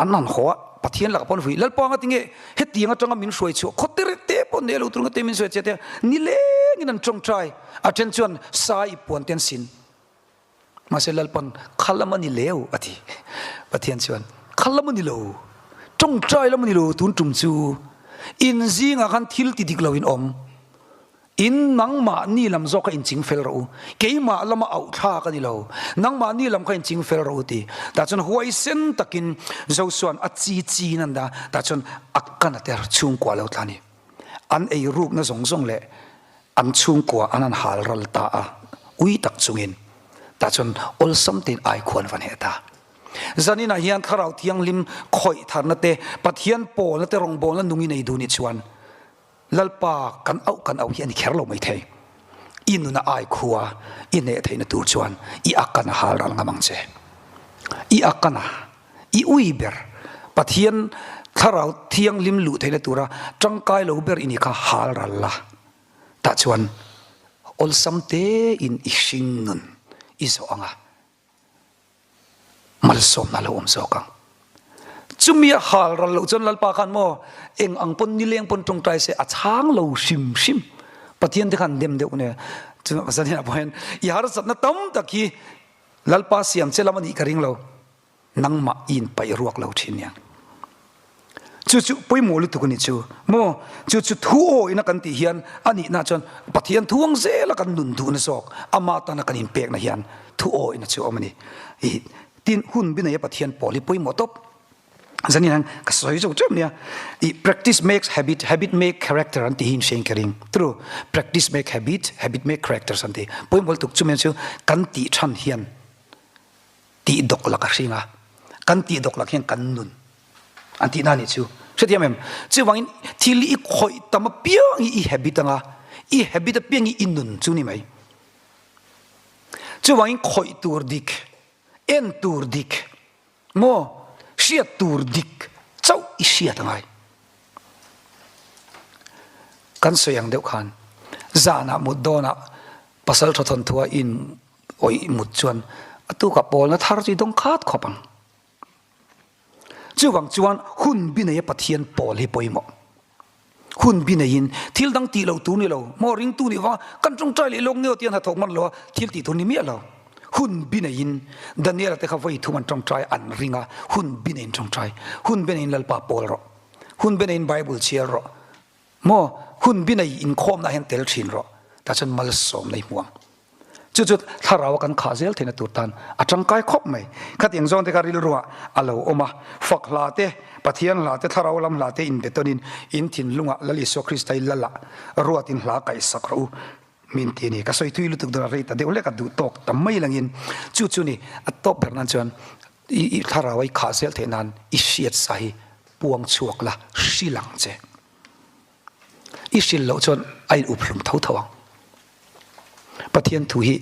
an han haw a, Pathian lakah pawh an vui. Lalpa ngatinge hetiang atanga min hruai chhuah khaw te reuh te pawh hneh lo tur ngate min sawi che te nilengin an tawngtai. A then chuan sai i puan te an sin. Mahse Lalpan kha lam a ni leu a ti. Pathian chuan kha lam a ni lo, tawngtai lam a ni lo tun tum chu in zingah khan thil ti dik lo in awm. In nangmahni lam zawk kha in ching fel rawh u. Keimah lama auh thlak a ni lo. Nangmahni lam kha in ching fel rawh u ti. Tah chuan huaisen takin Josua'n a chi chin an dah. Tah chuan a kan a ter chhungkua lo tla a ni. An ei rukna zawng zawng leh An chhungkua an han hal ral ta a, ui tak chungin tah chuan awlsam tein ai khuan va hneh ta. Zaninah hian Thlarau Thianghlim khawih tharna te, Pathian pawlna te rawngbawlna nung i nei duh nih chuan Lalpa kan auh kan auh hi a ni kher lo mai thei. I nuna ai khua i hneh theihna tur chuan i akan a hal ral ngam ang che. I akan a, i ui ber Pathian Thlarau Thianghlim luh theihna tura tangkai lo ber i ni kha hal ral la. Tah chuan awlsam tein i hring nun i zawh ang a, malsawmna lo awm zawk ang. Chumi a hal ral loh chuan Lalpa khan maw eng ang pawn nileng pawn tawngtai se a chhang lo hrim hrim. Pathian te khan dem deuh nia. Chuvang zaninah pawh hian i harsatna tam tak hi Lalpa siam che lam a nih ka ring lo. Nangmah i inpaih ruak lo thin nia. Chu chu pawimawh lutuk a ni chu. Maw? Chu chu thu awihna kan tih hian a nihna chuan Pathian thu ang zela kan nun duhna zawk, ama tana kan inpekna hian thu awihna chu a awm a ni. I tin hun bi neia Pathian pawl hi pawimawh tawp. Zanin hian ka sawi zo teuh nia. I practice makes habit, habit make character an tih hi inhriain ka ring. True, practice make habit, habit make characters an ti. Pawimawh lutuk chu men chu kan tih than hian tih dawk lak a hring a, kan tih dawk lak hian kan nun an tihna a nih chu. Hrethiam em? Chuvangin thil i khawih tam apiang hi i habit anga, i habit apiang hi i nun chu ni mai. Chuvangin khawih tur dik, en tur dik, maw hriat tur dik chauh i hriat angai. Kan sawi ang deuh khan zanah mut dawnah pasal tha thawnthua in awih mut chuan a tukah pawlna thar chu i dawng khat khawp ang. Chuvang chuan hun bi neia Pathian pawl hi pawimawh. Hun bi neiin thil dang tih loh tur ni lo, maw ringtu nih vanga kan tawngtai leh lawk ngeo tiang hnathawk hman loa thil tih tur ni miah lo. Hun bi neiin Daniela te kha vawi thum an tawngtai an ring a, hun bi neiin tawngtai. Hun bi neiin Lalpa pawl rawh. Hun bi neiin Bible chhiar rawh. Maw hun bi nei inkhawmna hian tel thin rawh. Tah chuan malsawmna i hmu ang. Chu chu thlarau a kan khah zel theihna tur tan a tangkai khawp mai. Khatiang zawng te kha rilruah a lo awm a, fak hla te, Pathian hla te, thlarau lam hla te inbe tawnin in thinlungah Lal Isua Krista i Lal ah ruatin hla kaihsak rawh u min ti a ni. Ka sawi thui lutuk dawn a rei ta deuh hlek a duh tawk ta mai langin chu chu ni a tawp ber nan chuan i thlarau a i khah zel theih nan i hriat sa hi puang chhuak la hrilh ang che. I hrilh loh chuan a in up hlum tho tho ang. Pathian thu hi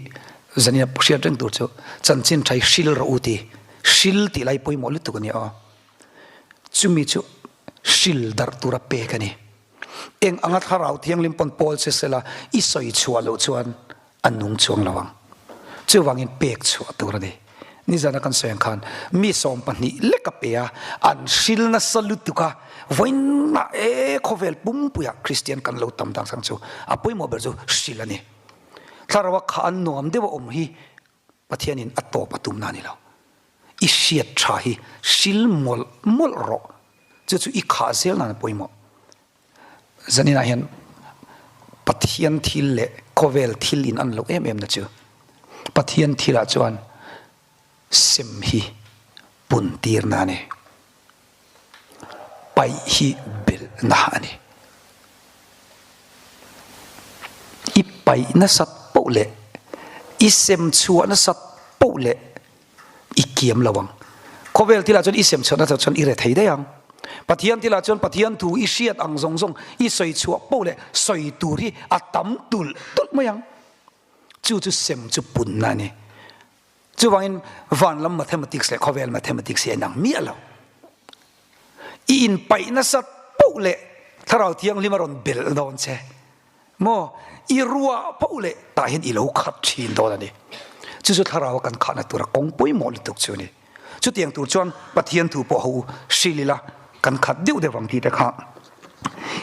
zania hriat reng tur chu chanchin tha hi hril rawh u ti. Hril tih lai pawimawh lutuk a ni aw. Chumi chu hril darh tura pek a ni. Eng anga Thlarau Thianghlim pawn pawl che sela i sawi chhuah loh chuan a nung chuang lo ang. Chuvangin pek chhuah tur a ni. Nizana kan sawi ang khan mi 12 lek a pe a, an hril nasa lutuk a, vawiinah e khawvel pumpuiah Kristian kan lo tam dang sang chu a pawimawh ber chu hril a ni. Thlarau a khah an nuam deuh a awm hi Pathianin a tawp a tumna a ni lo. I hriat tha hi hril mawlh mawlh rawh. Chu chu i khah zel nan a pawimawh. Zaninah hian Pathian thil leh khawvel thil in an loh em em na chu Pathian thilah chuan sem hi pun tirna a ni. Paih hi belhna a ni. I paih nasat poh leh i sem chhuah nasat poh leh i kiam lo ang. Khawvel thilah chuan i sem chhuah nasat chuan i re thei daih ang. Pathian thilah chuan Pathian thu i hriat ang zawng zawng i sawi chhuah poh leh sawi tur hi a tam tulh tulh mai ang. Chu chu sem chu punna a ni. Chuvangin van lam mathematics leh khawvel mathematics hi a inang miah lo. I inpaih nasat poh leh Thlarau Thianghlim a rawn belh dawn che. Maw? I ruah poh leh tah hian i lo khat thin dawn a ni. Chu chu Thlarau a kan khahna tura kawng pawimawh lutuk chu a ni. Chutiang tur chuan Pathian thu pawh ho hril ila kan khat deuh deuh ang tih te kha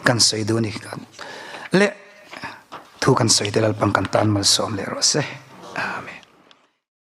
kan sawi duh a ni. Leh thu kan sawi te Lalpan kan tan malsawm leh rawh se. Amen.